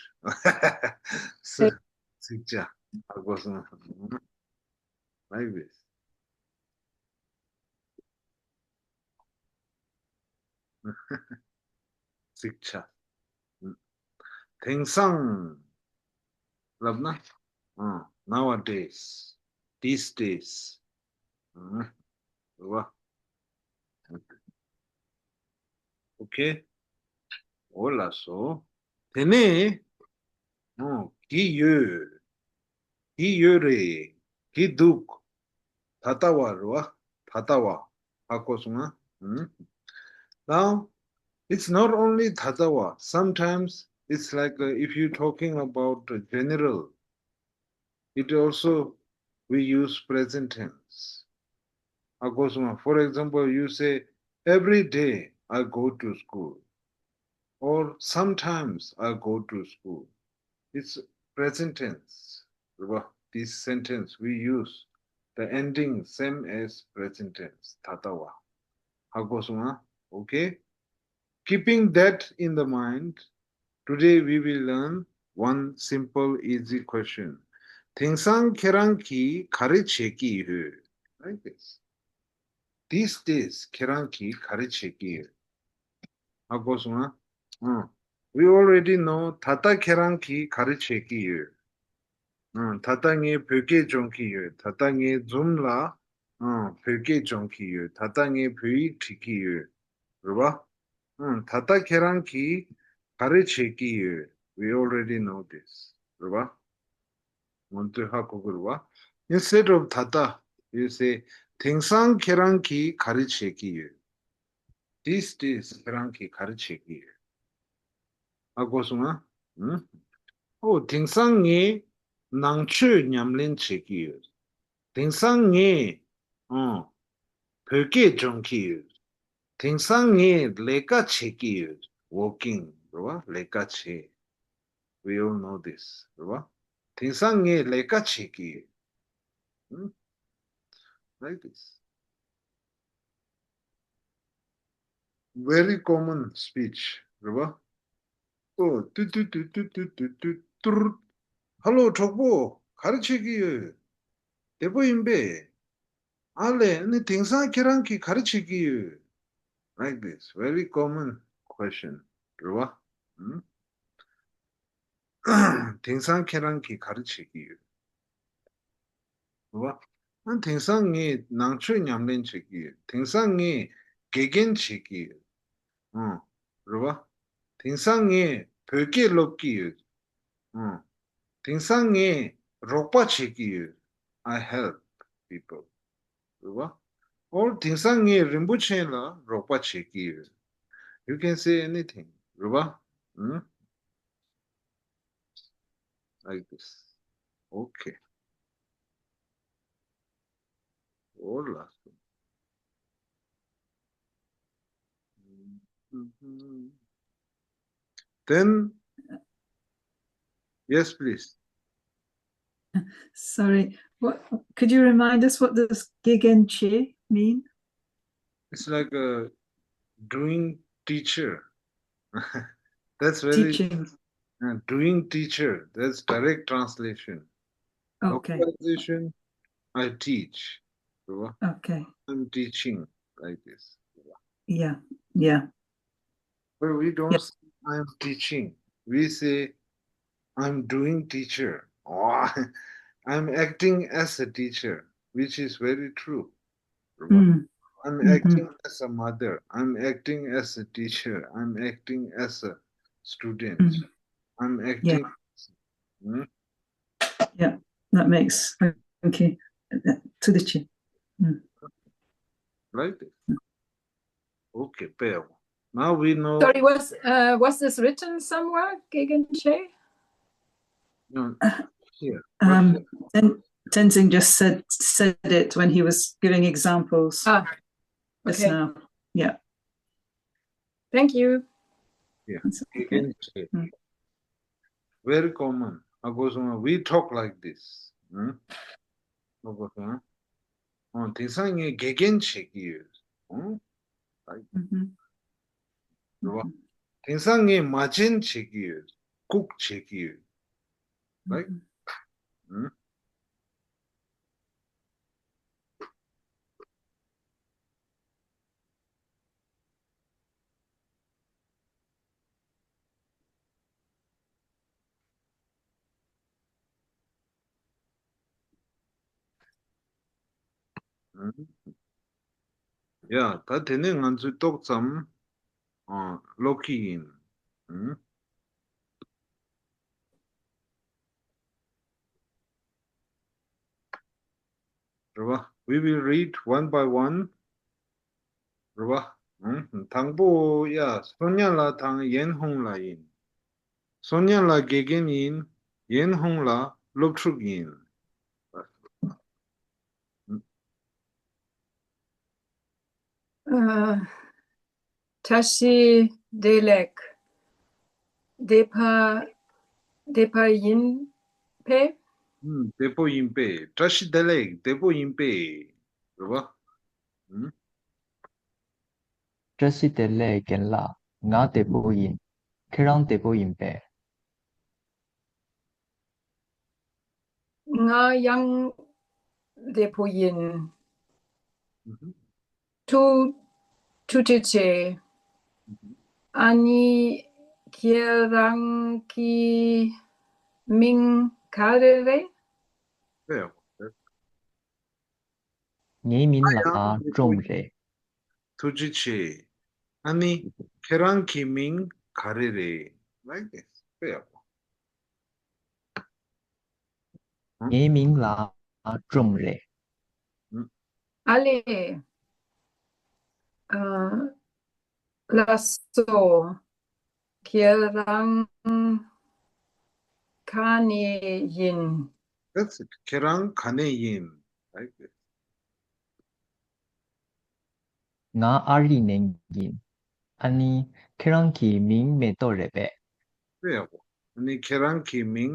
So, okay. ཚིག་ཆ། ཧ་གོ་སོང་། Like this. ཚིག་ཆ། དེང་སང་ལབ་ན། ཨ། nowadays, these days. ཨ། རེད་བ། ཨོ་ཁེ། འོ་ལགས་སོ། དེ་ནས། ཨོ། གྱི་ཡོད། གྱི་ཡོད་རེད། གྱི་འདུག་ད་ལྟ་བ་རེད་བ། ད་ལྟ་བ། ཧ་གོ་སོང་ང་། ཨུམ། Now, it's not only ད་ལྟ་བ། Sometimes it's like, uh, if you talking about the general, it also we use present tense. ཧ་གོ་སོང་ང་། For example, you say, every day I go to school. Or sometimes I go to school. It's present tense. རེད་བ། This sentence we use the ending same as present tense. ད་ལྟ་བ། ཧ་གོ་སོང་ང་། Okay? Keeping that in the mind, today we will learn one simple, easy question. དེང་སང་ཁྱེད་རང་གིས་ག་རེ་བྱེད་ཀྱི་ཡོད། Like this. These days ཁྱེད་རང་གིས་ག་རེ་བྱེད་ཀྱི་ཡོད། ཧ་གོ་སོང་ང་། ཨང་། We already know. ད་ལྟ་ཁྱེད་རང་གིས་ག་རེ་བྱེད་ཀྱི་ཡོད། ཨང་། ད་ལྟ་ངས་བོད་སྐད་སྦྱོང་གི་ཡོད། ད་ལྟ་ངས་Zoom ལ། ཨང་། བོད་སྐད་སྦྱོང་གི་ཡོད། ད་ལྟ་ངས་བོད་ཡིག་འབྲི་གི་ཡོད། རེད་བ། ཨང་། ད་ལྟ་ཁྱེད་རང་གིས་ག་རེ་བྱེད་ཀྱི་ཡོད། We already know this. རེད་བ། ང་ཚོས་ཧ་གོ་དགོས་རེད་བ། Instead of ད་ལྟ, you say དེང་སང་ཁྱེད་རང་གིས་ག་རེ་བྱེད་ཀྱི་ཡོད། These days ཁྱེད་རང་གིས་ག་རེ་བྱེད་ཀྱི་ཡོད། ཧ་གོ་སོང་ང་། ཨུམ། ཨོ། དེང་སང་ངས་ནང་ཆོས་ཉམས་ལེན་བྱེད་ཀྱི་ཡོད། དེང་སང་ངས། ཨང་། བོད་སྐད་སྦྱོང་གི་ཡོད། དེང་སང་ངས་ལས་ཀ་བྱེད་ཀྱི་ཡོད། Working རེད་བ། ལས་ཀ་བྱེད། We all know this རེད་བ། དེང་སང་ངས་ལས་ཀ་བྱེད་ཀྱི་ཡོད། ཧུམ། Like this. Very common speech རེད་བ། ཨོ། ཏུ་ཏུ་ཏུ་ཏུ་ཏུར། ཧ་ལོ་གྲོགས་པོ། ག་རེ་བྱེད་ཀྱི་ཡོད། བདེ་པོ་ཡིན་པས། ཨ་ལས། ཨ་ནི་དེང་སང་ཁྱེད་རང་གིས་ག་རེ་བྱེད་ཀྱི་ཡོད། Like this, very common question རེད་བ། ཨུམ། དེང་སང་ཁྱེད་རང་གིས་ག་རེ་བྱེད་ཀྱི་ཡོད། རེད་བ། ཨ་དེང་སང་ངས་ནང་ཆོས་ཉམས་ལེན་བྱེད་ཀྱི་ཡོད། དེང་སང་ངས་དགེ་རྒན་བྱེད་ཀྱི་ཡོད། ཨང་། རེད་བ། དེང་སང་ངས་བོད་སྐད་སློབ་ཀྱི་ཡོད། ཨང་། དེང་སང་ངས་རོགས་པ་བྱེད་ཀྱི་ཡོད། I help people. རེད་བ། Or དེང་སང་ངས་རིན་པོ་ཆེ་ལ་རོགས་པ་བྱེད་ཀྱི་ཡོད། You can say anything. རེད་བ། ཨང་། Like this. Okay. Or last one. Then, yes, please. Sorry, what, could you remind us what does gegenche mean? It's like a doing teacher. That's very Teaching. Uh, doing teacher. That's direct translation. Okay. Localization, I teach. Okay. I'm teaching like this. Yeah, yeah. But we don't Yeah. say I'm teaching. We say I'm doing teacher. Oh, I'm acting as a teacher, which is very true. Mm. I'm Mm-hmm. acting as a mother. I'm acting as a teacher. I'm acting as a student. Mm. I'm acting. Yeah. Hmm? Yeah, that makes okay. To the chin. Mm. Right? Okay, fair. Now we know. Sorry, was uh, was this written somewhere, Gegenche? No, here. Um, Ten- Tenzing just said said it when he was giving examples Ah, just okay. now. Yeah. Thank you. Yeah. It's okay. Gegenche. Mm. Very common. Ago song, we talk like this. Hmm? Ago song. ཨོ། དེང་སང་ངས་དགེ་རྒན་བྱེད་ཀྱི་ཡོད། ཨོ། Right. Mm-hmm. རེད་བ། Mm-hmm. དེང་སང་ངས་མ་བྱན་བྱེད་ཀྱི་ཡོད། cook བྱེད་ཀྱི་ཡོད། Right? Mm-hmm. ཨུམ། ཡ། ད་དེ་ནས་ང་ཚོས་ཏོག་ཙམ་ཨ་ཀློག་གི་ཡིན། ཨུམ། རེད་བ། We will read one by one. རེད་བ། ཨུམ། དང་པོ་ཡ། སོ་ཉ་ལགས་དང་ཡན་ཧུང་ལགས་ཡིན། སོ་ཉ་ལགས་དགེ་རྒན་ཡིན། ཡན་ཧུང་ལགས་སློབ་ཕྲུག་ཡིན། ཨ། བཀྲ་ཤིས་བདེ་ལེགས། བདེ་པ་བདེ་པ་ཡིན་པས། ཨུམ། བདེ་པོ་ཡིན་པས། བཀྲ་ཤིས་བདེ་ལེགས། བདེ་པོ་ཡིན་པས། རེད་བ། ཨུམ། བཀྲ་ཤིས་བདེ་ལེགས་རྒན་ལགས། ང་བདེ་པོ་ཡིན། ཁྱེད་རང་བདེ་པོ་ཡིན་པས། ང་ཡང་བདེ་པོ་ཡིན། ཨུམ། ཐུགས་ཐུགས་རྗེ་ཆེ། ཨུམ། ཨ་ནི་ཁྱེད་རང་གི་མིང་ག་རེ་རེད། ངའི་མིང་ལ་ཀྲོང་རེད། ཐུགས་རྗེ་ཆེ། ཨ་ནི་ཁྱེད་རང་གི་མིང་ག་རེ་རེད། Like this. དཔེ་ཡག་པོ། ངའི་མིང་ལ་ཀྲོང་རེད། ཨ་ལེ། ཨ། ལགས་སོ། ཁྱེད་རང་ག་ནས་ཡིན། That's it. ཁྱེད་རང་ག་ནས་ཡིན། Like this. ང་ཨ་རིའི་ནང་ཡིན། ཨ་ནི་ཁྱེད་རང་གི་མིང་མེ་ཏོག་རེད་པས། དཔེ་ཡག་པོ། ཨ་ནི་ཁྱེད་རང་གི་མིང་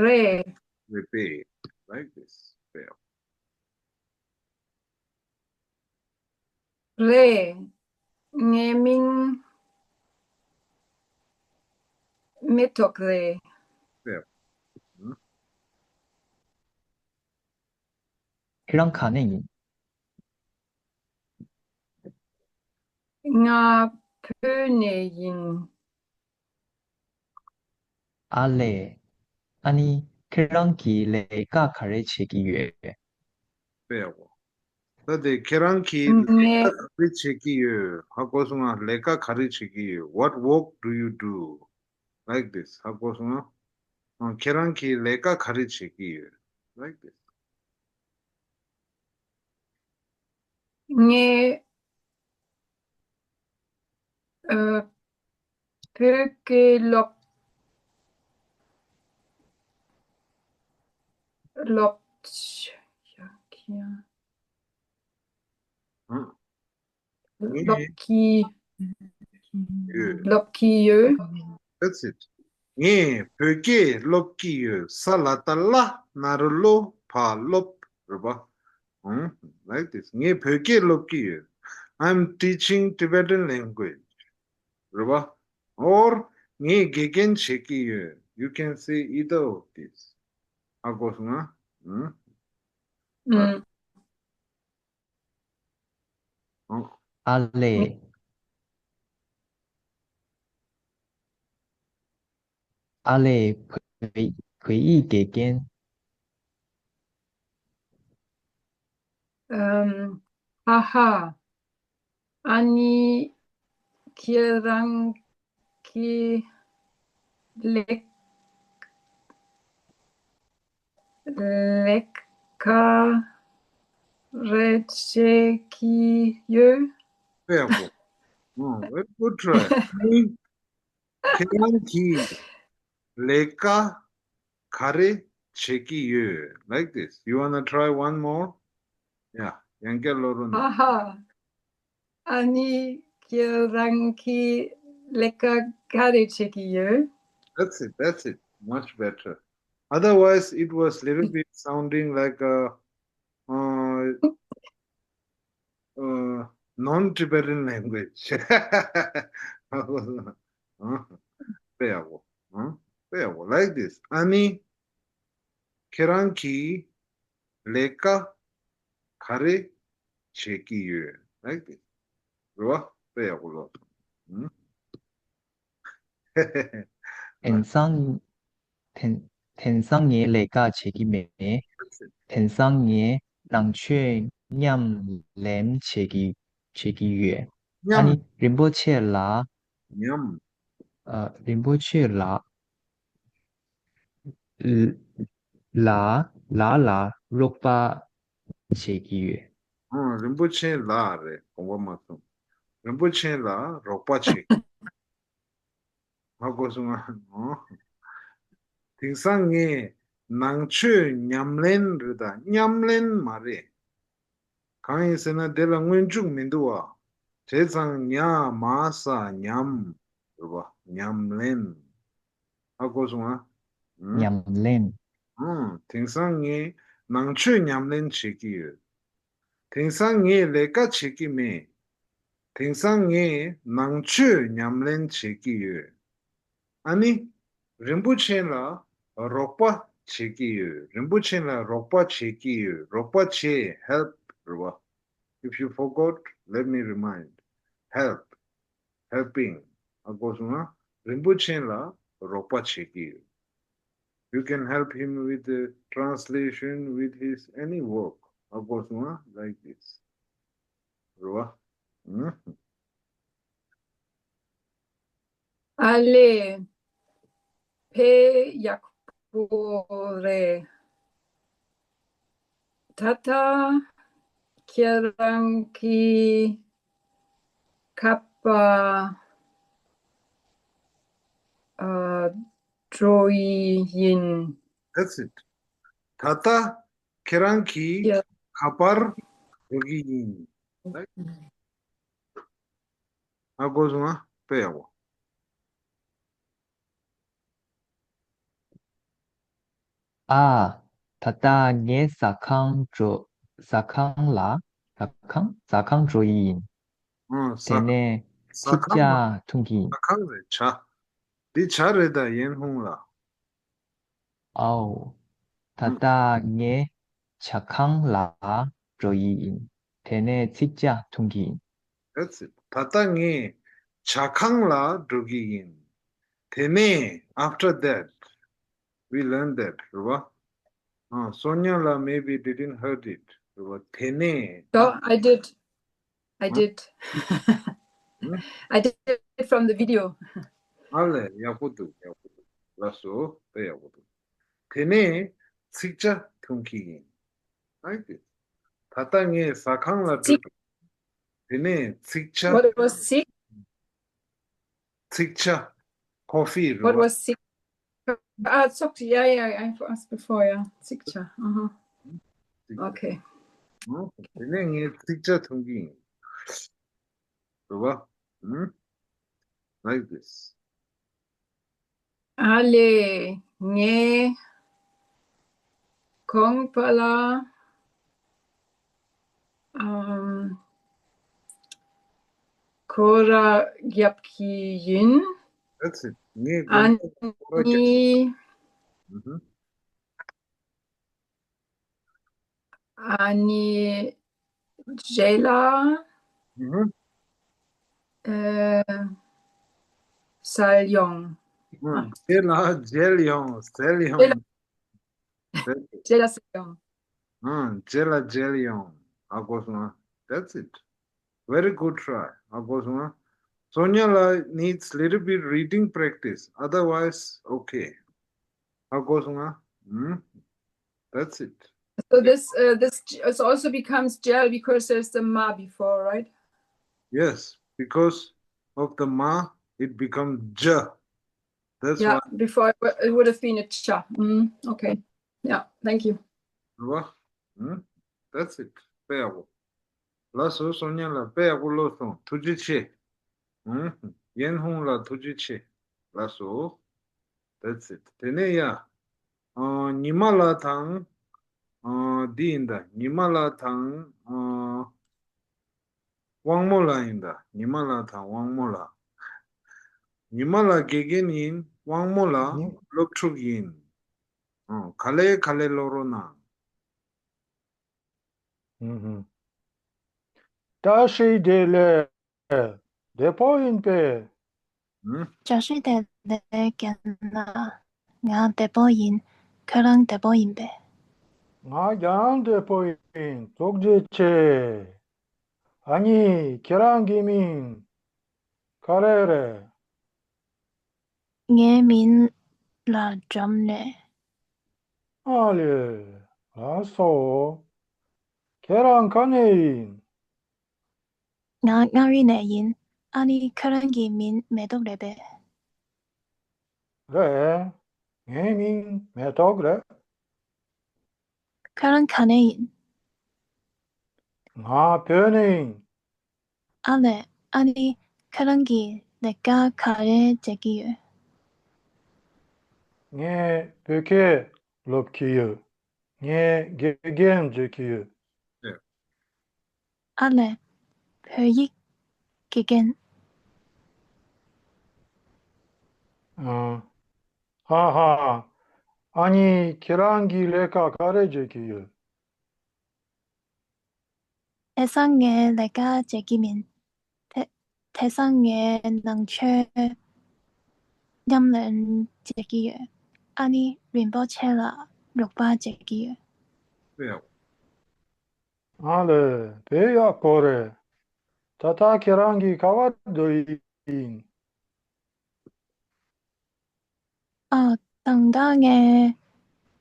རེད། རེད་པས། Like this. དཔེ་ཡག་པོ། རེད། ངའི་མིང་མེ་ཏོག་རེད། དཔེ་ཡག་པོ། ཁྱེད་རང་ག་ནས་ཡིན། ང་བོད་ནས་ཡིན། ཨ་ལས། ཨ་ནི་ཁྱེད་རང་གིས་ལས་ཀ་ག་རེ་བྱེད་ཀྱི་ཡོད། དཔེ་ཡག་པོ། ད་དེ་ཁྱེད་རང་གིས་ལས་ཀ་ག་རེ་བྱེད་ཀྱི་ཡོད། ཧ་གོ་སོང་ང་། ལས་ཀ་ག་རེ་བྱེད་ཀྱི་ཡོད། What work do you do? Like this. ཧ་གོ་སོང་ང་། ཁྱེད་རང་གིས་ལས་ཀ་ག་རེ་བྱེད་ཀྱི་ཡོད། Like this. ངས་ཨ་བོད་སྐད་སློབ་སློབ་ཡ་ཁྱེད་ཨ། སློབ་ཀྱི་ཡོད། སློབ་ཀྱི་ཡོད། That's it. ངས་བོད་སྐད་སློབ་ཀྱི་ཡོད། ས་ལ་བཏགས་སླ། ན་རོ་སློ། བ་སློབ། རེད་པ། ཨང་། Like this. ངས་བོད་སྐད་སློབ་ཀྱི་ཡོད། I'm teaching Tibetan language. རེད་པ། Or ངས་དགེ་རྒན་བྱེད་ཀྱི་ཡོད། You can say either of these. ཧ་གོ་སོང་ང་། ཨང་། ཨ་ལས། ཨ་ལས། བོད་བོད་ཡིག་དགེ་རྒན། ཨམ། ཧ་ཧ། ཨ་ནི་ཁྱེད་རང་གིས་ལས་ལས་ཀ་རེ་བྱེད་ཀྱི་ཡོད། དཔེ་ཡག་པོ། ཨོ། Very good try. ཨ་ནི་ཁྱེད་རང་གིས་ལས་ཀ་ག་རེ་བྱེད་ཀྱི་ཡོད། Like this. You wanna try one more? Yeah. ཡང་བསྐྱར་ཀློག་རོགས་གནང་། ཧ་ཧ། ཨ་ནི་ཁྱེད་རང་གིས་ལས་ཀ་ག་རེ་བྱེད་ཀྱི་ཡོད། That's it, that's it. Much better. Otherwise, it was little bit sounding like a, uh, uh, non-Tibetan language. ཨ། དཔེ་ཡག་པོ། ཨ། དཔེ་ཡག་པོ། Like this. ཨ་ནི་ཁྱེད་རང་གིས་ལས་ཀ་ག་རེ་བྱེད་ཀྱི་ཡོད། Like this. རེད་པ། དཔེ་ཡག་པོ་ལབ་སོང་། ཨུམ། དེང་སང་དེང་དེང་སང་ངས་ལས་ཀ་བྱེད་ཀྱི་མེད། དེང་སང་ངས་ནང་ཆོས་ཉམས་ལེན་བྱེད་ཀྱི་བྱེད་ཀྱི་ཡོད། ཨ་ནི་ཉམས། རིན་པོ་ཆེ་ལགས། ཉམས། ཨ། རིན་པོ་ཆེ་ལགས། ལ་ལ་ལ་ལ་རོགས་པ་བྱེད་ཀྱི་ཡོད། ཨང་། རིན་པོ་ཆེ་ལགས་རེད། དགོངས་པ་མ་ཚོམ། རིན་པོ་ཆེ་ལ་རོགས་པ་བྱེད། ཧ་གོ་སོང་ང་། ཨང་། དེང་སང་ངས་ནང་ཆོས་ཉམས་ལེན་རེད་ད། ཉམས་ལེན་མ་རེད། གང་ཡིན་ཟེར་ན་དེ་ལ་སྔོན་འཇུག་མི་འདུག་བ། བྱས་ཙང་ཉ་མ་ས་ཉམས། རེད་པ། ཉམས་ལེན། ཧ་གོ་སོང་ང་། ཨང་། ཉམས་ལེན། ཨང་། དེང་སང་ངས་ནང་ཆོས་ཉམས་ལེན་བྱེད་ཀྱི་ཡོད། དེང་སང་ངས་ལས་ཀ་བྱེད་ཀྱི་མེད། དེང་སང་ངས་ནང་ཆོས་ཉམས་ལེན་བྱེད་ཀྱི་ཡོད། ཨ་ནི། རིན་པོ་ཆེ་ལ་རོགས་པ་བྱེད་ཀྱི་ཡོད། རིན་པོ་ཆེ་ལ་རོགས་པ་བྱེད་ཀྱི་ཡོད། རོགས་པ་བྱེད། Help རེད་པ། If you forgot, let me remind. Help. Helping. ཧ་གོ་སོང་ང་། རིན་པོ་ཆེ་ལ་རོགས་པ་བྱེད་ཀྱི་ཡོད། You can help him with the translation, with his any work. ཧ་གོ་སོང་ང་། Like this. རེད་པ། ཨུམ། ཨ་ལས། དཔེ་ཡག་པོ་རེད། ད་ལྟ་ཁྱེད་རང་གི་ཁ་པར་ཨ་འགྲོ་ཡི་ཡིན། That's it. ད་ལྟ་ཁྱེད་རང་གི་ཡ། ཁ་པར་འགྲོ་གི་ཡིན། Right? ཨ་གོ་སོང་ང་། དཔེ་ཡག་པོ། ཨ། ད་ལྟ་ངས་ཟ་ཁང་འགྲོ། ཟ་ཁང་ལ། ཟ་ཁང་། ཟ་ཁང་འགྲོ་ཡི་ཡིན། ཨང་། ཟ། དེ་ནས་ཟ་ཚིག་ཁང་མ། ཇ་འཐུང་གི་ཡིན། ཟ་ཁང་རེད་ཇ། འདི་ཇ་རེད་ད་ཡན་ཧུང་ལ། ཨའོ། ད་ལྟ་ངས་ཇ་ཁང་ལ་འགྲོ་ཡི་ཡིན། དེ་ནས་ཚིག་ཇ་འཐུང་གི་ཡིན། That's it. ད་ལྟ་ངས་ཇ་ཁང་ལ་འགྲོ་གི་ཡིན། དེ་ནས། After that, we learned that. རེད་བ། ཨ། སོ་ཉ་ལ་maybe didn't heard it. རེད་བ། དེ་ནས། No, I did. I Huh? did. Hmm? I did it from the video. ཨ་ལས། ཡག་པོ་འདུག་ཡག་པོ་འདུག་ལགས་སོ། དཔེ་ཡག་པོ་འདུག་དེ་ནས་ཚིག་ཇ་འཐུང་གི་ཡིན། Right? ད་ལྟ་ངས་ཟ་ཁང་ལ་འགྲོ། དེ་ནས་ཚིག་ཇ། What was sick? ཚིག་ཇ། Coffee. རེད་What བ། Was sick? Ah, it's okay. Yeah, yeah, I've asked before. Yeah, ཚིག་ཇ. Uh-huh. Okay. དེ་ནས་ངས་ཚིག་ཇ་འཐུང་གི་ཡིན། རེད་བ། ཨུམ། Like this. ཨ་ལེ། ངས་ཁང་པ་ལ་ཨམ། སྐོར་ར་རྒྱབ་ཀྱི་ཡིན། That's it. ངས་ཨ་དགོན་པར་སྐོར་ར་རྒྱབ། ནི། ཨུ་ཧུ། ཨ་ནི་རྗེས་ལ། ཨུ་ཧུ། ཨེ། སལ་ཡོང་། ཨུ། རྗེས་ལ་མཇལ་ཡོང་། སལ་ཡོང་། རྗེས་ལ་སལ་ཡོང་། ཨུ། རྗེས་ལ་མཇལ་ཡོང་། ཨ་གོ་སོང་ང་། That's it. Very good try. ཨ་གོ་སོང་ང་། སོ་ཉ་ལ་needs little bit reading practice. Otherwise, okay. ཨ་གོ་སོང་ང་། ཨུམ། That's it. So this uh, this j- it also becomes gel because there's the ma before, right? Yes, because of the ma, it becomes j. That's Yeah, why. Before it, wa- it would have been a cha. Mm, okay. Yeah, thank you. རེད་བ། ཨུམ། That's it. དཔེ་ཡག་པོ། ལགས་སོ། སོ་ཉ་ལ་དཔེ་ཡག་པོ་ཀློག་སོང་། ཐུགས་རྗེ་ཆེ། ཨུམ། ཡན་ཧུང་ལ་ཐུགས་རྗེ་ཆེ། ལགས་སོ། That's it. དེ་ནས་ཡ། ཨ། ཉི་མ་ལ་དང་། ཨ། འདི་ཡིན་ད། ཉི་མ་ལ་དང་། ཨ། དབང་མོ་ལ་ཡིན་ད། ཉི་མ་ལ་དང་དབང་མོ་ལ། ཉི་མ་ལ་དགེ་རྒན་ཡིན། དབང་མོ་ལ་ཉི- སློབ་ཕྲུག་ཡིན། ཨ། ག་ལེ་ག་ལེ་ཀློག་རོགས་གནང་། ཧུམ་ཧུམ། བཀྲ་ཤིས་བདེ་ལེགས། བདེ་པོ་ཡིན་པས། ཨུམ། བཀྲ་ཤིས་བདེ་ལེགས་རྒན་ལགས། ང་བདེ་པོ་ཡིན། ཁྱོད་རང་བདེ་པོ་ཡིན་པས། ང་རང་བདེ་པོ་ཡིན། ཐུགས་རྗེ་ཆེ། ཨ་ནི་ཁྱེད་རང་གི་མིང་ག་རེ་རེད། ངའི་མིང་ལ་འཇམ་ནས། ཨ་ལེ། ལགས་སོ། ཁྱེད་རང་ག་ནས་ཡིན། ང་མངའ་རིས་ནས་ཡིན། ཨ་ནི་ཁྱོད་རང་གི་མིང་མེ་ཏོག་རེད་པས། རེད། ངའི་མིང་མེ་ཏོག་རེད། ཁྱོད་རང་ག་ནས་ཡིན། ང་བོད་ནས་ཡིན། ཨ་ལས། ཨ་ནི་ཁྱོད་རང་གིས་ལས་ཀ་ག་རེ་བྱེད་ཀྱི་ཡོད། ངས་བོད་སྐད་སློབ་ཀྱི་ཡོད། ངས་དགེ་རྒན་བྱེད་ཀྱི་ཡོད། ཨ་ལས། བོད་ཡིག་དགེ་རྒན། ཨ་ཧ་ཧ། ཨ་ནི་ཁྱེད་རང་གིས་ལས་ཀ་ག་རེ་བྱེད་ཀྱི་ཡོད། དེང་སང་ངས་ལས་ཀ་བྱེད་ཀྱི་མིན། དེ་དེང་སང་ངས་ནང་ཆོས་ཉམས་ལེན་བྱེད་ཀྱི་ཡོད། ཨ་ནི་རིན་པོ་ཆེ་ལ་རོགས་པ་བྱེད་ཀྱི་ཡོད། དཔེ་ཡག་པོ། ཨ་ལས། དཔེ་ཡག་པོ་རེད། ད་ལྟ་ཁྱེད་རང་གིས་ག་པར་འགྲོ་ཡི་ཡིན། ཨ། ད་ལྟ་ངས་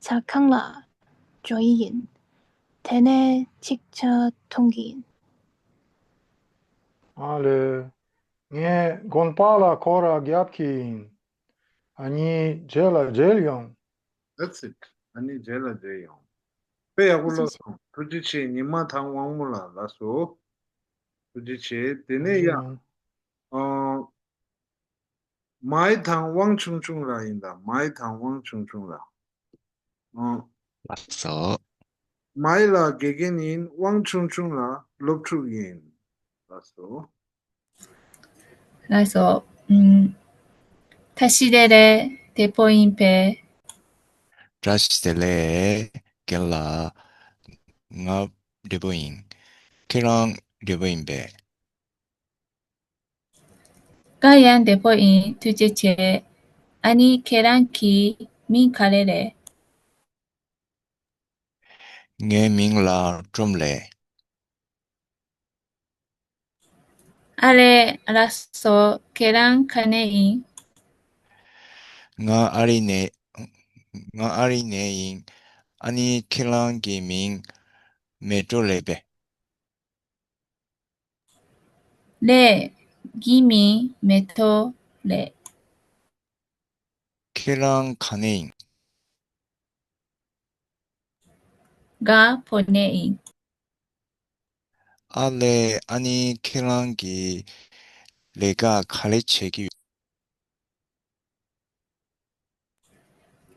ཇ་ཁང་ལ་འགྲོ་ཡི་ཡིན། དེ་ནས་ཅིག་ཇ་འཐུང་གི་ཡིན། ཨ་ལས། ངས་དགོན་པ་ལ་སྐོར་ར་རྒྱབ་ཀྱི་ཡིན། ཨ་ནི་རྗེས་ལ་མཇལ་ཡོང་། That's it. ཨ་ནི་རྗེས་ལ་མཇལ་ཡོང་། དཔེ་ཡག་པོ་ཀློག་སོང་། ཐུགས་རྗེ་ཆེ། ཉི་མ་དང་དབང་མོ་ལ་ལགས་སོ། ཐུགས་རྗེ་ཆེ། དེ་ནས་ཡ། ཨ། མའི་དང་དབང་ཆུང་ཆུང་ལགས་ཡིན་ད། མའི་དང་དབང་ཆུང་ཆུང་ལགས། ཨང་། ལགས་སོ། མའི་ལགས་དགེ་རྒན་ཡིན། དབང་ཆུང་ཆུང་ལགས་སློབ་ཕྲུག་ཡིན། ལགས་སོ། ལགས་སོ། ཨུམ། བཀྲ་ཤིས་བདེ་ལེགས། བདེ་པོ་ཡིན་པས། བཀྲ་ཤིས་བདེ་ལེགས་རྒན་ལགས། ང་བདེ་པོ་ཡིན། ཁྱེད་རང་བདེ་པོ་ཡིན་པས། ང་ཡང་བདེ་པོ་ཡིན། ཐུགས་རྗེ་ཆེ། ཨ་ནི་ཁྱེད་རང་གི་མིང་ག་རེ་རེད། ངའི་མིང་ལ་ཀྲོམ་ལབ། ཨ་ལེ། ལགས་སོ། ཁྱེད་རང་ག་ནས་ཡིན། ང་ཨ་རི་ནས། ང་ཨ་རི་ནས་ཡིན། ཨ་ནི་ཁྱེད་རང་གི་མིང་མེ་ཏྲོ་ལབ་པས། ལགས། ངའི་མིང་མེ་ཏྲོ་ལབ། ཁྱེད་རང་ག་ནས་ཡིན། ང་བོད་ནས་ཡིན། ཨ་ལེ། ཨ་ནི་ཁྱེད་རང་གིས་ལས་ཀ་ག་རེ་བྱེད་ཀྱི་ཡོད།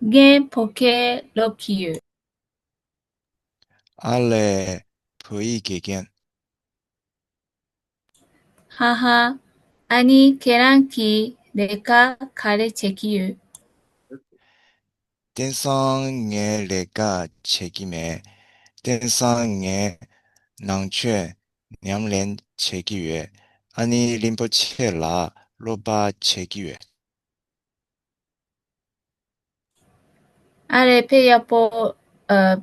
ངས་བོད་སྐད་སློབ་ཀྱི་ཡོད། ཨ་ལེ། བོད་ཡིག་དགེ་རྒན། ཧ་ཧ། ཨ་ནི་ཁྱེད་རང་གིས་ལས་ཀ་ག་རེ་བྱེད་ཀྱི་ཡོད། དེང་སང་ངས་ལས་ཀ་བྱེད་ཀྱི་མེད། དེང་སང་ངས་ནང་ཆོས་ཉམས་ལེན་བྱེད་ཀྱི་ཡོད། ཨ་ནི་རིན་པོ་ཆེ་ལ་སློབ་པ་བྱེད་ཀྱི་ཡོད། ཨ་རེ། དཔེ་ཡག་པོ། ཨ།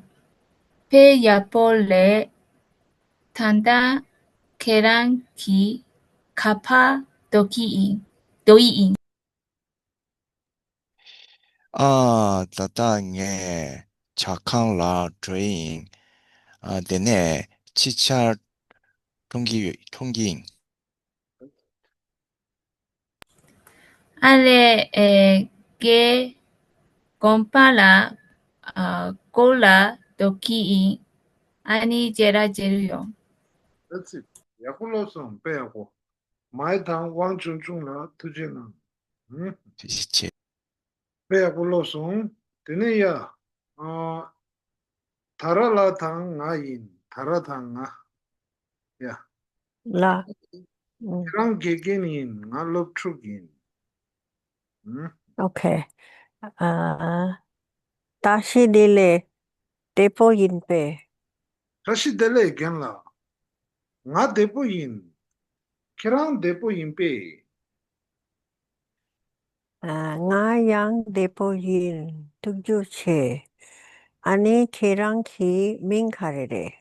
དཔེ་ཡག་པོ་ལབ། ད་ལྟ་ཁྱེད་རང་གིས་ག་པར་སྡོད་ཀྱི་ཡིན། སྡོད་ཡི་ཡིན། ཨ། ད་ལྟ་ངས་ཇ་ཁང་ལ་འགྲོ་ཡི་ཡིན། ཨ། དེ་ནས་ཕྱི་ཆར་འཐུང་གི་ཡོད། འཐུང་གི་ཡིན། ཨ་ལེ། ཨེ། ངས་དགོན་པ་ལ། ཨ། སྐོར་ལ་འགྲོ་གི་ཡིན། ཨ་ནི་རྗེས་ལ་མཇལ་ཡོང་། That's it. ཡག་པོ་ཀློག་སོང་། དཔེ་ཡག་པོ། མའི་དང་དབང་ཆུང་ཆུང་ལགས་ཐུགས་རྗེ་གནང་། ཧུམ། ཐུགས་རྗེ་ཆེ། དཔེ་ཡག་པོ་ཀློག་སོང་། དེ་ནས་ཡ། ཨ། ད་ར་ལགས་དང་ང་ཡིན། ད་ར་དང་ང་། ཡ། ལགས། ཨུ། ཁྱེད་རང་དགེ་རྒན་ཡིན། ང་སློབ་ཕྲུག་ཡིན། ཨུ། ཨོ་ཁེ། ཨ། བཀྲ་ཤིས་བདེ་ལེགས། བདེ་པོ་ཡིན་པས། བཀྲ་ཤིས་བདེ་ལེགས་རྒན་ལགས། ང་བདེ་པོ་ཡིན། ཁྱེད་རང་བདེ་པོ་ཡིན་པས། ཨ། ང་ཡང་བདེ་པོ་ཡིན། ཐུགས་རྗེ་ཆེ། ཨ་ནི་ཁྱེད་རང་གི་མིང་ག་རེ་རེད།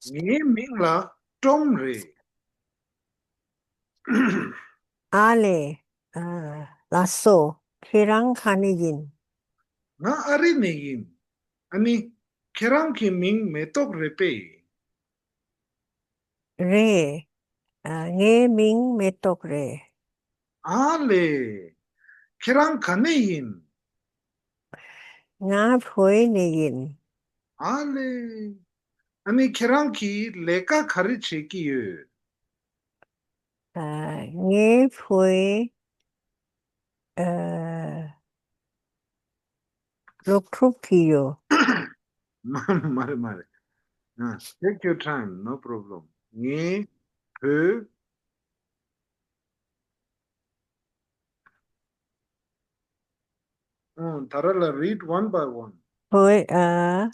ངའི་མིང་ལ་ཀྲོམ་རེད། ཨ་ལེ། ཨ། ལགས་སོ། ཁྱེད་རང་ག་ནས་ཡིན། ང་ཨ་རི་ནས་ཡིན། ཨ་ནི་ཁྱེད་རང་གི་མིང་མེ་ཏོག་རེད་པས། རེད། ཨ། ངའི་མིང་མེ་ཏོག་རེད། ཨ་ལེ། ཁྱེད་རང་ག་ནས་ཡིན། ང་བོད་ནས་ཡིན། ཨ་ལེ། ཨ་ནི་ཁྱེད་རང་གིས་ལས་ཀ་ག་རེ་བྱེད་ཀྱི་ཡོད། ཨ། ངས་བོད། ཨ། སློབ་ཕྲུག་གི་ཡོད། མ་མ་རེད་མ་རེད། ཨ། Take your time, no problem. ངས་བོད། ཨང་། ད་ར་ལ། Read one by one. བོད། ཨ།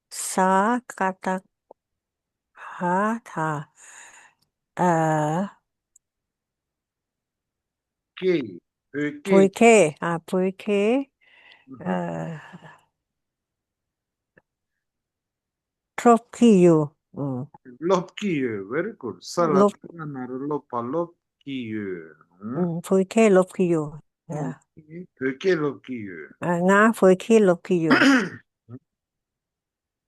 ས་ཀ་བཏགས་སྐ་ད། ཨ། སྐད། བོད་སྐད། བོད་སྐད། ཨ། བོད་སྐད། ཨ། སློབ་ཀྱི་ཡོད། ཨུ། སློབ་ཀྱི་ཡོད། Very good. ས་ལ་སློབ། ས་ན་རོ་སློབ། བ་སློབ་ཀྱི་ཡོད། ཨུ། ཨུ། བོད་སྐད་སློབ་ཀྱི་ཡོད། ཨུ། ཡ། བོད་སྐད་སློབ་ཀྱི་ཡོད། ཨ། ང་བོད་སྐད་སློབ་ཀྱི་ཡོད།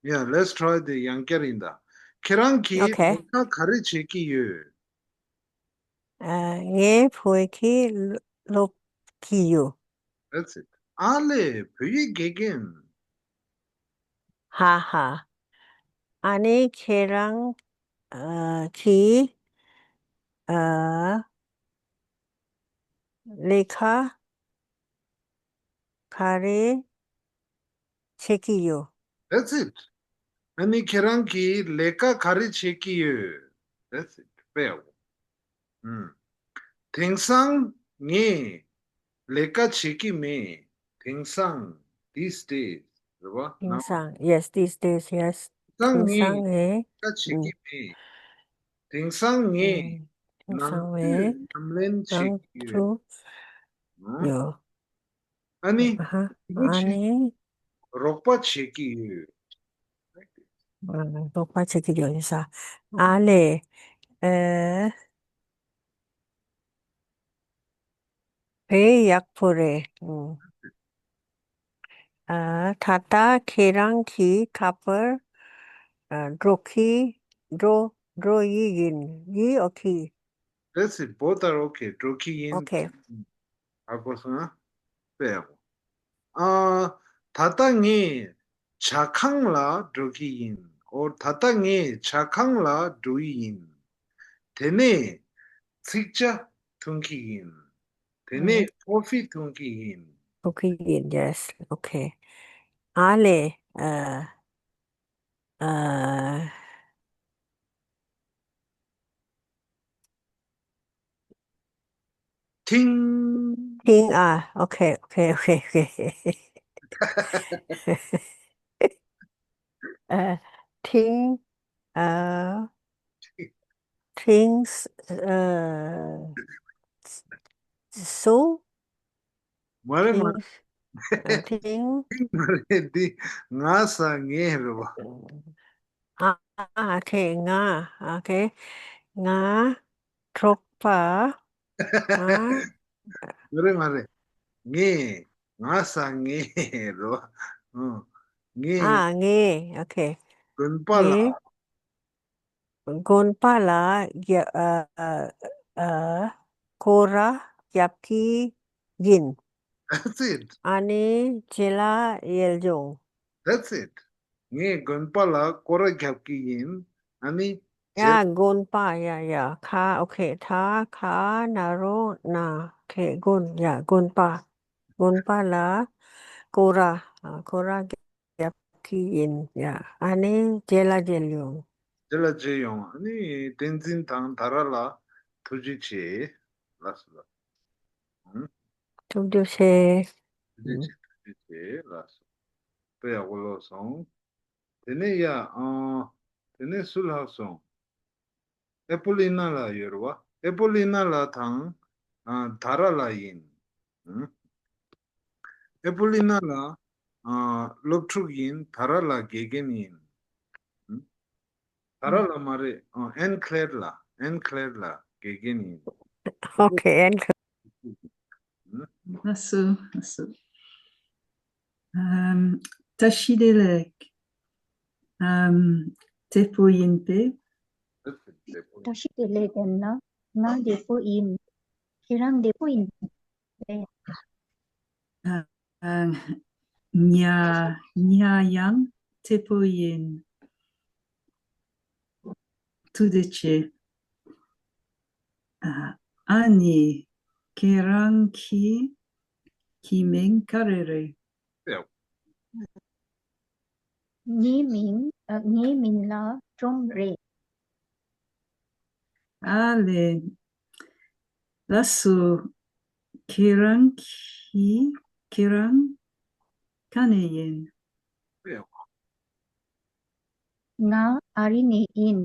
Yeah, let's try the ཡང་བསྐྱར་ཡིན་ད། ཁྱེད་རང་གིས། ཨོ་ཁེ། ལས་ཀ་ག་རེ་བྱེད་ཀྱི་ཡོད། ཨ། ངས་བོད་སྐད་སློབ་ཀྱི་ཡོད། That's it. ཨ་ལེ། བོད་ཡིག་དགེ་རྒན། ཧ་ཧ། ཨ་ནི་ཁྱེད་རང་། ཨ། གིས། ཨ། ལས་ཀ་ག་རེ་བྱེད་ཀྱི་ཡོད། That's it. ཨ་ནི་ཁྱེད་རང་གིས་ལས་ཀ་ག་རེ་བྱེད་ཀྱི་ཡོད། That's it. དཔེ་ཡག་པོ། ཨུམ། དེང་སང་ངས་ལས་ཀ་བྱེད་ཀྱི་མེད། དེང་སང་། These days. རེད་པ། དེང་སང་། Yes, these days, yes. དེང་སང་ངས་ལས་ཀ་བྱེད་ཀྱི་མེད། དེང་སང་ངས་ནང་ཆོས་ཉམས་ལེན་བྱེད་ཀྱི་ཡོད། ཨ་ནི། ཨ་ནི། རོགས་པ་བྱེད་ཀྱི་ཡོད། རོགས་པ་བྱེད་ཀྱི་ཡོད་ས། ཨ་ལས། ཨེ། དཔེ་ཡག་པོ་རེད། ཨ། ད་ལྟ་ཁྱེད་རང་གི་ཁ་པར་འགྲོ་གི། འགྲོ་འགྲོ་ཡི་ཡིན། ཡི། ཨོ་ཁེ། That's it. Both are okay. འགྲོ་གི་ཡིན། ཨོ་ཁེ། ཨ་གོ་སོང་ང་། དཔེ་ཡག་པོ། ཨ། ད་ལྟ་ངས་ཇ་ཁང་ལ་འགྲོ་གི་ཡིན། ཨོ། ད་ལྟ་ངས་ཇ་ཁང་ལ་འགྲོ་ཡི་ཡིན། དེ་ནས་ཚིག་ཇ་འཐུང་གི་ཡིན། དེ་ནས་ཨ། ཀོ་ཧྥི་འཐུང་གི་ཡིན། འཐུང་གི་ཡིན། Yes. Okay. ཨ་ལས། ཨ། ཨ། ཐིང་། ཐིང་། ཨ། ཨོ་ཁེ། ཨོ་ཁེ། ཨོ་ཁེ། ཨོ་ཁེ། ཨ། ཐིང་། ཨ། ཐིང་། ཨ། སུ། མ་རེད། མ་རེད། ཐིང་། ཐིང་། མ་རེད། འདི་ང་ས་ངས་རེད་པ། ཨ། ཨ་ཁེ། ང་། ཨ་ཁེ། ང་གྲོགས་པོ། ང་། མ་རེད། མ་རེད། ངས། ང་ས་ངས་རེད་པ། ཨང་། ངས། ཨ། ངས། ཨ་ཁེ། དགོན་པ་ལ། ངས་དགོན་པ་ལ་རྒྱ། ཨ། ཨ། སྐོར་ར་རྒྱབ་ཀྱི་ཡིན། That's it. ཨ་ནི་རྗེས་ལ་ཡལ་ཡོང་། That's it. ངས་དགོན་པ་ལ་སྐོར་ར་རྒྱབ་ཀྱི་ཡིན། ཨ་ནི། ཡ། དགོན་པ། ཡ་ཡ། ཁ། ཨོ་ཁེ། ད་ཁ་ན་རོ་ན་ཁེ། དགོན། ཡ། དགོན་པ། དགོན་པ་ལ་སྐོར་ར། ཨ། སྐོར་ར་རྒྱབ་ཀྱི་ཡིན། ཡ། ཨ་ནི་རྗེས་ལ་ཡལ་ཡོང་། རྗེས་ལ་ཡལ་ཡོང་། ཨ་ནི་བསྟན་འཛིན་དང་དྷ་ར་ལ་ཐུགས་རྗེ་ཆེ། ལགས་སོ། ལགས་སོ། ཨང་། ཐུགས་རྗེ་ཆེ། ཐུགས་རྗེ་ཆེ། ཐུགས་རྗེ་ཆེ། ལགས་སོ། དཔེ་ཡག་པོ་ཀློག་སོང་། དེ་ནས་ཡ། ཨང་། དེ་ནས་སུ་ལྷག་སོང་། ཨེ་པོ་ལི་ན་ལགས་ཡོད་རེད་པ། ཨེ་པོ་ལི་ན་ལགས་དང་། ཨ། དྷ་ར་ལགས་ཡིན། ཨུ། ཨེ་པོ་ལི་ན་ལགས། ཨ། སློབ་ཕྲུག་ཡིན། དྷ་ར་ལགས་དགེ་རྒན་ཡིན། ཨུ། དྷ་ར་ལགས་མ་རེད། ཨ། ཨན་ཁི་ལེར་ལགས། ཨན་ཁི་ལེར་ལགས་དགེ་རྒན་ཡིན། ཨོ་ཁེ། ཨན་ཁི་ལེར། ཨུ། ལགས་སོ། ལགས་སོ། ཨམ། བཀྲ་ཤིས་བདེ་ལེགས། ཨམ། བདེ་པོ་ཡིན་པས། བཀྲ་ཤིས་བདེ་ལེགས། དེ་ན་ང་བདེ་པོ་ཡིན། ཁྱེད་རང་བདེ་པོ་ཡིན་པས། ཨ། ཨ། ང་། ང་ཡང་བདེ་པོ་ཡིན། ཐུགས་རྗེ་ཆེ། ཨ། ཨ་ནི་ཁྱེད་རང་གི་གི་མིང་ག་རེ་རེད། ངའི་མིང་། ཨ། ངའི་མིང་ལ་ཀྲོམ་རེད། ཨ་ལས། ལགས་སོ། ཁྱེད་རང་གི། ཁྱེད་རང་ག་ནས་ཡིན། ང་ཨ་རི་ནས་ཡིན།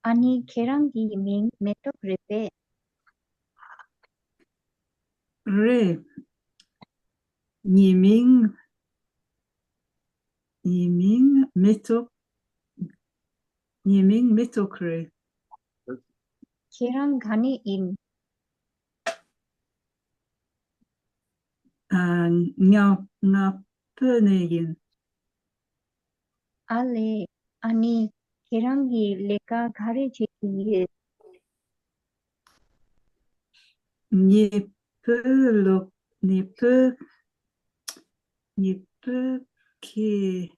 ཨ་ནི་ཁྱེད་རང་གི་མིང་མེ་ཏོག་རེད་པས། རེད། ངའི་མིང་། ངའི་མིང་མེ་ཏོག་ངའི་མིང་མེ་ཏོག་རེད། ཁྱེད་རང་ག་ནས་ཡིན། ཨ། ང་། ང་བོད་ནས་ཡིན། ཨ་ལས། ཨ་ནི་ཁྱེད་རང་གིས་ལས་ཀ་ག་རེ་བྱེད་ཀྱི་ཡོད། ངས་བོད་ཀློག་ངས་བོད། ངས་བོད་སྐད་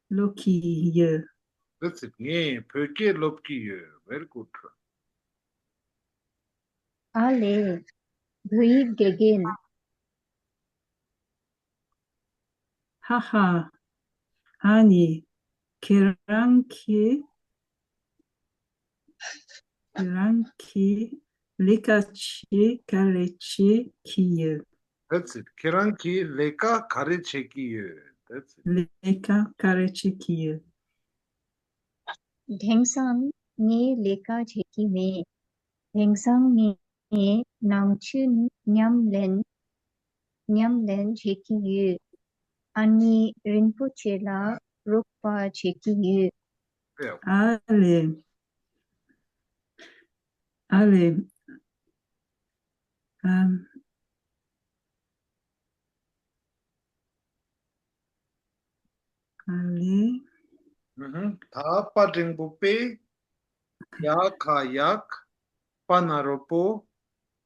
ཀློག་གི་ཡོད། That's it. ངས་བོད་སྐད་ཀློག་གི་ཡོད། Very good. ཨ་ལས། བོད་ཡིག་དགེ་རྒན། ཧ་ཧ། ཨ་ནི། ཁྱེད་རང་གིས། ཁྱེད་རང་གིས་ལས་ཀ་ཅི་ག་རེ་བྱེད་ཀྱི་ཡོད། That's it. ཁྱེད་རང་གིས་ལས་ཀ་ག་རེ་བྱེད་ཀྱི་ཡོད། That's it. ལས་ཀ་ག་རེ་བྱེད་ཀྱི་ཡོད། དེང་སང་ངས་ལས་ཀ་བྱེད་ཀྱི་མེད། དེང་སང་ངས་ནང་ཆོས་ཉམས་ལེན། ཉམས་ལེན་བྱེད་ཀྱི་ཡོད། ཨ་ནི་རིན་པོ་ཆེ་ལ་རོགས་པ་བྱེད་ཀྱི་ཡོད། ཨ་ལེ། ཨ་ལེ། ཨམ། ཨ་ལེ། ཨུ་ཧུམ། ད་པ་འགྲེང་བུ་པེ། ཡ་ག་ཡག་པ་ན་རོ་པོ།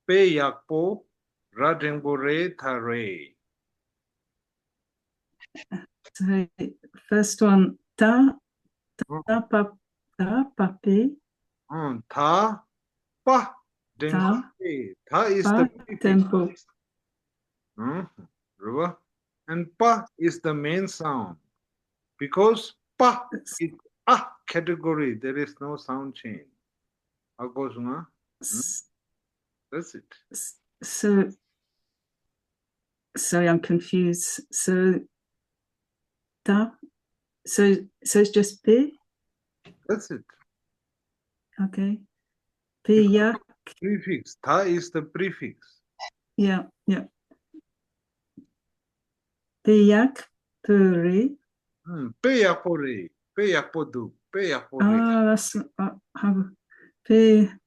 དཔེ་ཡག་པོ། ར་འགྲེང་བུ་རེ་ད་རེད། Sorry, first one. ད། ད་པ། ད་པ་པེ། ཨང་། ད་པ་འགྲེང་བུ་པེ། ད་is the prefix. འགྲེང་བུ། ཨང་། རེད་བ། And པ་is the main sound. Because པ is a category, there is no sound change. ཧ་གོ་སོང་ང་། That's it. So, sorry, I'm confused. So, ད། So, so it's just པེ? That's it. Okay. དཔེ་ཡག Prefix. ད་is the prefix. Yeah, yeah. དཔེ་ཡག་པོ་རེད། ཨུམ། དཔེ་ཡག་པོ་རེད། དཔེ་ཡག་པོ་འདུག་དཔེ་ཡག་པོ་རེད། ཨ་ལ་སོ། ཨ་ཧ་གོ། དཔེ།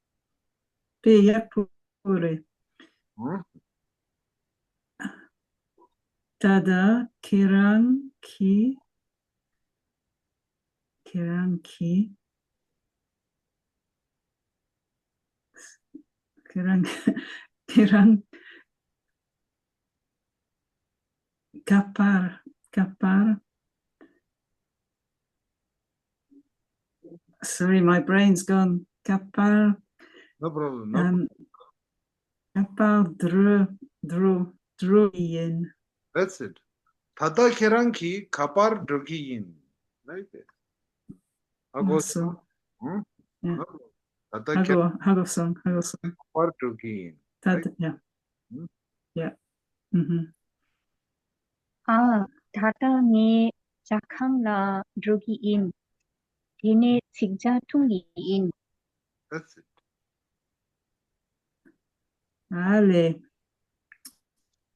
དཔེ་ཡག་པོ་རེད། ཨུམ། ད་ལྟ་ཁྱེད་རང་གིས། ཁྱེད་རང་གིས། ཁྱེད་རང་། ཁྱེད་རང་། ག་པར། ག་པར། Sorry, my brain's gone. ག་པར། No problem. No ཨམ། ག་པར་འགྲོ། འགྲོ། འགྲོ་ཡིན། That's it. ད་ལྟ་ཁྱེད་རང་གིས་ག་པར་འགྲོ་གི་ཡིན། Right there. ཧ་གོ་སོང་། ཧུམ། ཡ། ད་ལྟ་ཧ་གོ། ཁྱེད་ཧ་གོ་སོང་། ཧ་གོ་སོང་། ག་པར་འགྲོ་གི་ཡིན། ད་ལྟ། ཡ། ཧུམ། ཡ། ཧུམ་ཧུམ། ཨ། ད་ལྟ་ངས་ཇ་ཁང་ལ་འགྲོ་གི་ཡིན། དེ་ནས་ཚིག་ཇ་འཐུང་གི་ཡིན། That's it. ཨ་ལེ།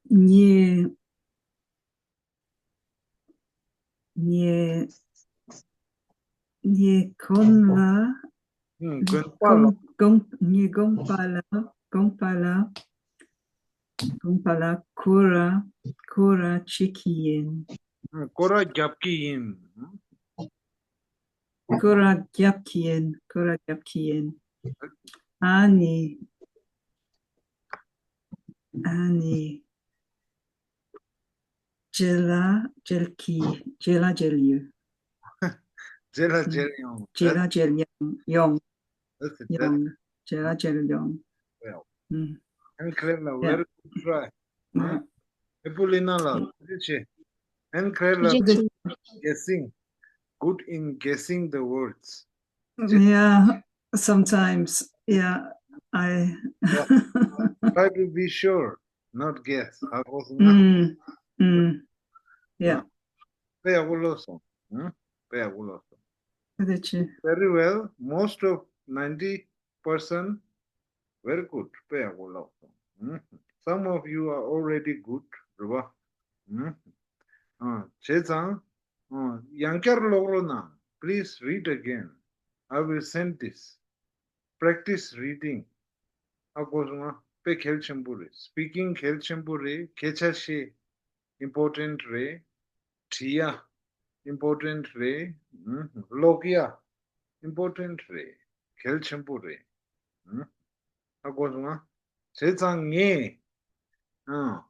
ངས། ངས། ངས་དགོན་ལ། ཨུམ། དགོན་པ་ལ། དགོན། དགོན། ངས་དགོན་པ་ལ། དགོན་པ་ལ། དགོན་པ་ལ་སྐོར་ར། སྐོར་ར་བྱེད་ཀྱི་ཡིན། ཨུམ། སྐོར་ར་རྒྱབ་ཀྱི་ཡིན། སྐོར་ར་རྒྱབ་ཀྱི་ཡིན། སྐོར་ར་རྒྱབ་ཀྱི་ཡིན། ཨ་ནི། ཨ་ནི། མཇལ་ལ་མཇལ་གྱི། མཇལ་ལ་མཇལ་ཡོང་། མཇལ་ལ་མཇལ་ཡོང་། མཇལ་ལ་མཇལ་ཡོང་། ཡོང་། That's it. ཡོང་། མཇལ་ལ་མཇལ་ཡོང་། Well. ཨུམ། ཨན་ཁྲེ་ལ། Yeah. Very good try. Yeah. ཨེ་པུ་ལི་ན་ལ་ཐུགས་རྗེ་ཆེ། ཨན་ཁྲེ་ལ། ཐུགས་རྗེ་ཆེ། Guessing. Good in guessing the words. Yeah, sometimes. Yeah, I. Yeah. Try to be sure, not guess. ཧ་གོ་སོང་ན། ཨུམ། ཨུམ། Yeah. དཔེ་ཡག་པོ་ཀློག་སོང་། ཨུམ། དཔེ་ཡག་པོ་ཀློག་སོང་། ཐུགས་རྗེ་ཆེ། Very well. Most of ninety percent. Very good. དཔེ་ཡག་པོ་ཀློག་སོང་། ཨུམ། Some of you are already good. རེད་བ། ཨུམ། ཨ། བྱས་ཙང་། ཨ། ཡང་བསྐྱར་ཀློག་རོགས་གནང་། Please read again. I will send this. Practice reading. ཧ་གོ་སོང་ང་། དཔེ་གལ་ཆེན་པོ་རེད། Speaking གལ་ཆེན་པོ་རེད། སྐད་ཆ་བཤད་important རེད། འབྲི་ཡ་important རེད། ཨུམ། ཀློག་ཡ་important རེད། གལ་ཆེན་པོ་རེད། ཨུམ། ཧ་གོ་སོང་ང་། བྱས་ཙང་ངས། ཨ།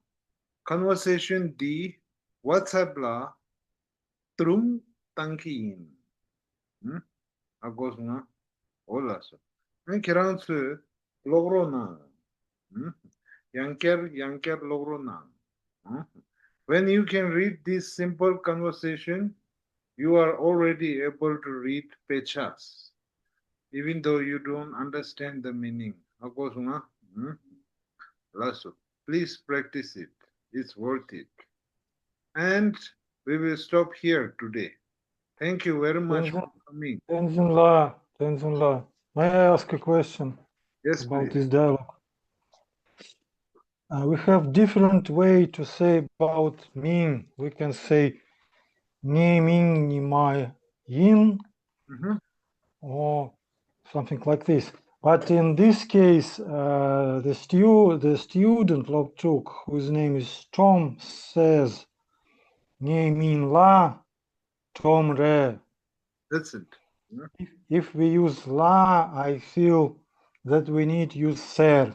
Conversation འདི་WhatsApp ལ་སྟོང་བཏང་གི་ཡིན། ཨུམ། ཧ་གོ་སོང་ང་། འོ་ལགས་སོ། ཨ། ཁྱེད་རང་ཚོས་ཀློག་རོགས་གནང་། ཨུམ། ཡང་བསྐྱར་ཡང་བསྐྱར་ཀློག་རོགས་གནང་། ཨ། When you can read this simple conversation, you are already able to read དཔེ་ཆ། Even though you don't understand the meaning. ཧ་གོ་སོང་ང་། ཨ། ལགས་སོ། Please practice it. It's worth it. And we will stop here today. Thank you very much for coming. Tenzin La, Tenzin La. May I ask a question? Yes, about please. This dialogue? Uh, we have different way to say about མིང. We can say ངའི་མིང་ཉི་མ་ཡིན, mm-hmm, or something like this. But in this case, uh, the, stu- the student, སློབ་ཕྲུག, whose name is Tom, says ངའི་མིང་ལ་Tom རེད. That's it. Yeah. If, if we use ལ, I feel that we need to use སེར.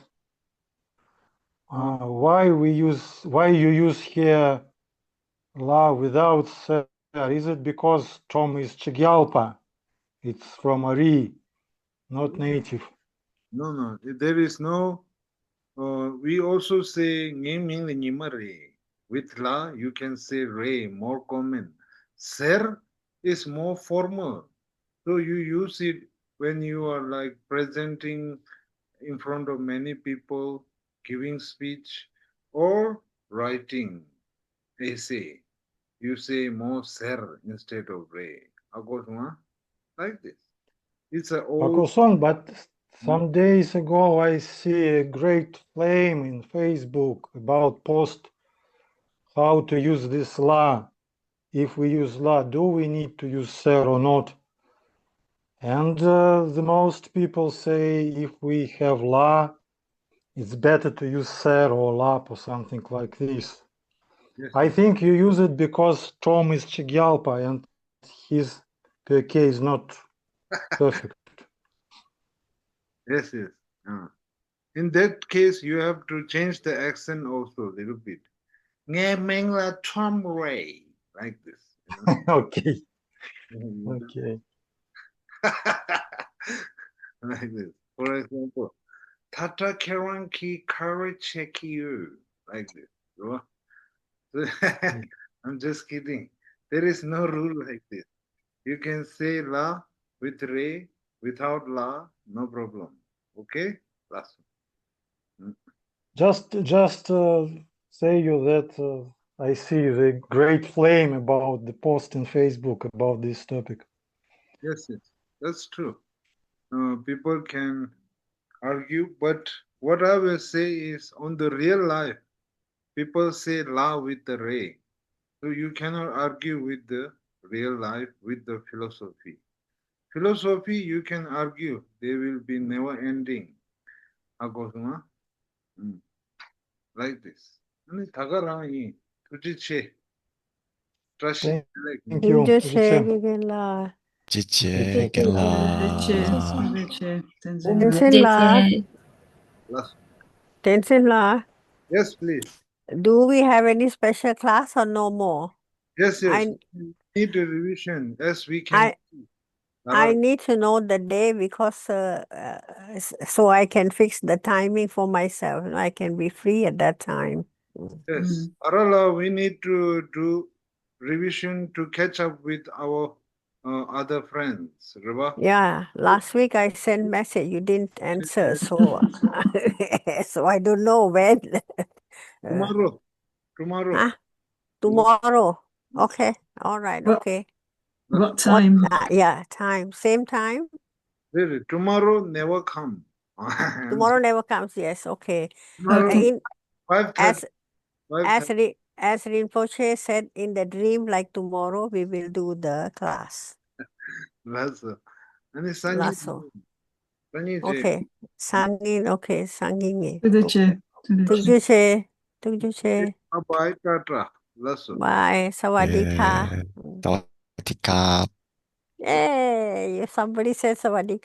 Uh, why we use, why you use here ལ without སེར? Is it because Tom is Chigjalpa? It's from Ari, not native. No, no, there is no. Uh, we also say ངའི་མིང་ལ་ཉི་མ་རེད. With ལ, you can say རེད, more common. སེར is more formal. So you use it when you are, like, presenting in front of many people, giving speech, or writing essay. You say more སེར instead of རེད. ཧ་གོ་སོང་ང་། Like this. It's a old. ཧ་གོ་སོང་། But some days ago, I see a great flame in Facebook about post, how to use this ལ. If we use ལ, do we need to use སེར or not? And uh, the most people say if we have ལ, it's better to use སེར or ལ or something like this. Yes. I think you use it because Tom is Chigjalpa and his P K is not perfect. Yes, yes. Uh, in that case, you have to change the accent also a little bit. ངའི་མིང་ལ་Tom རེད. Like this. Okay. Okay. Like this. For example, ད་ལྟ་ཁྱེད་རང་གིས་ག་རེ་བྱེད་ཀྱི་ཡོད། Like this. You know? I'm just kidding. There is no rule like this. You can say ལ with རེད, without ལ, no problem. Okay? Last one. Mm. Just, just uh, say you that uh, I see the great flame about the post in Facebook about this topic. Yes, yes, that's true. Uh, people can argue, but what I will say is, on the real life, people say ལ with the རེད. So you cannot argue with the real life, with the philosophy. Philosophy, you can argue, there will be never ending. ཧ་གོ་སོང་ང་། ཨུམ། Like this. ཨ་ནི་ད་ག་རང་ཡིན། ཐུགས་རྗེ་ཆེ། བཀྲ་ཤིས་བདེ་ལེགས། Thank you. ཐུགས་རྗེ་ཆེ། རྒན་ལགས། ཐུགས་རྗེ་ཆེ། རྒན་ལགས། ཐུགས་རྗེ་ཆེ། བསྟན་འཛིན་ལགས། ལགས། བསྟན་འཛིན་ལགས། Yes, please. Do we have any special class or no more? Yes, yes. I need a revision as we can I, see. I need to know the day because uh, uh, s- so I can fix the timing for myself. You know, I can be free at that time. Mm. Yes. Mm. Arala, we need to do revision to catch up with our uh, other friends. Riba? Yeah, last week I sent message. You didn't answer, so so I don't know when. Uh, Tomorrow. Tomorrow. Huh? Tomorrow. Okay. All right. What, okay. What What time? Uh, yeah, time. Same time. Really, tomorrow never come. Tomorrow never comes. Yes. Okay. Tomorrow, okay. In, five thirty. As Five as thirty. Ri- as Rinpoche said in the dream, like tomorrow we will do the class. That's uh, and it's Sunday. That's all. Sunday. Okay. Sangin. Okay. Sangin. ཐུགས་རྗེ་ཆེ། ཐུགས་རྗེ་ཆེ། ཐུགས་རྗེ་ཆེ། Bye bye, Tata. Lasso. Bye. Sawadee ka. Yeah. Sawadee ka. Hey, somebody said sawadee ka.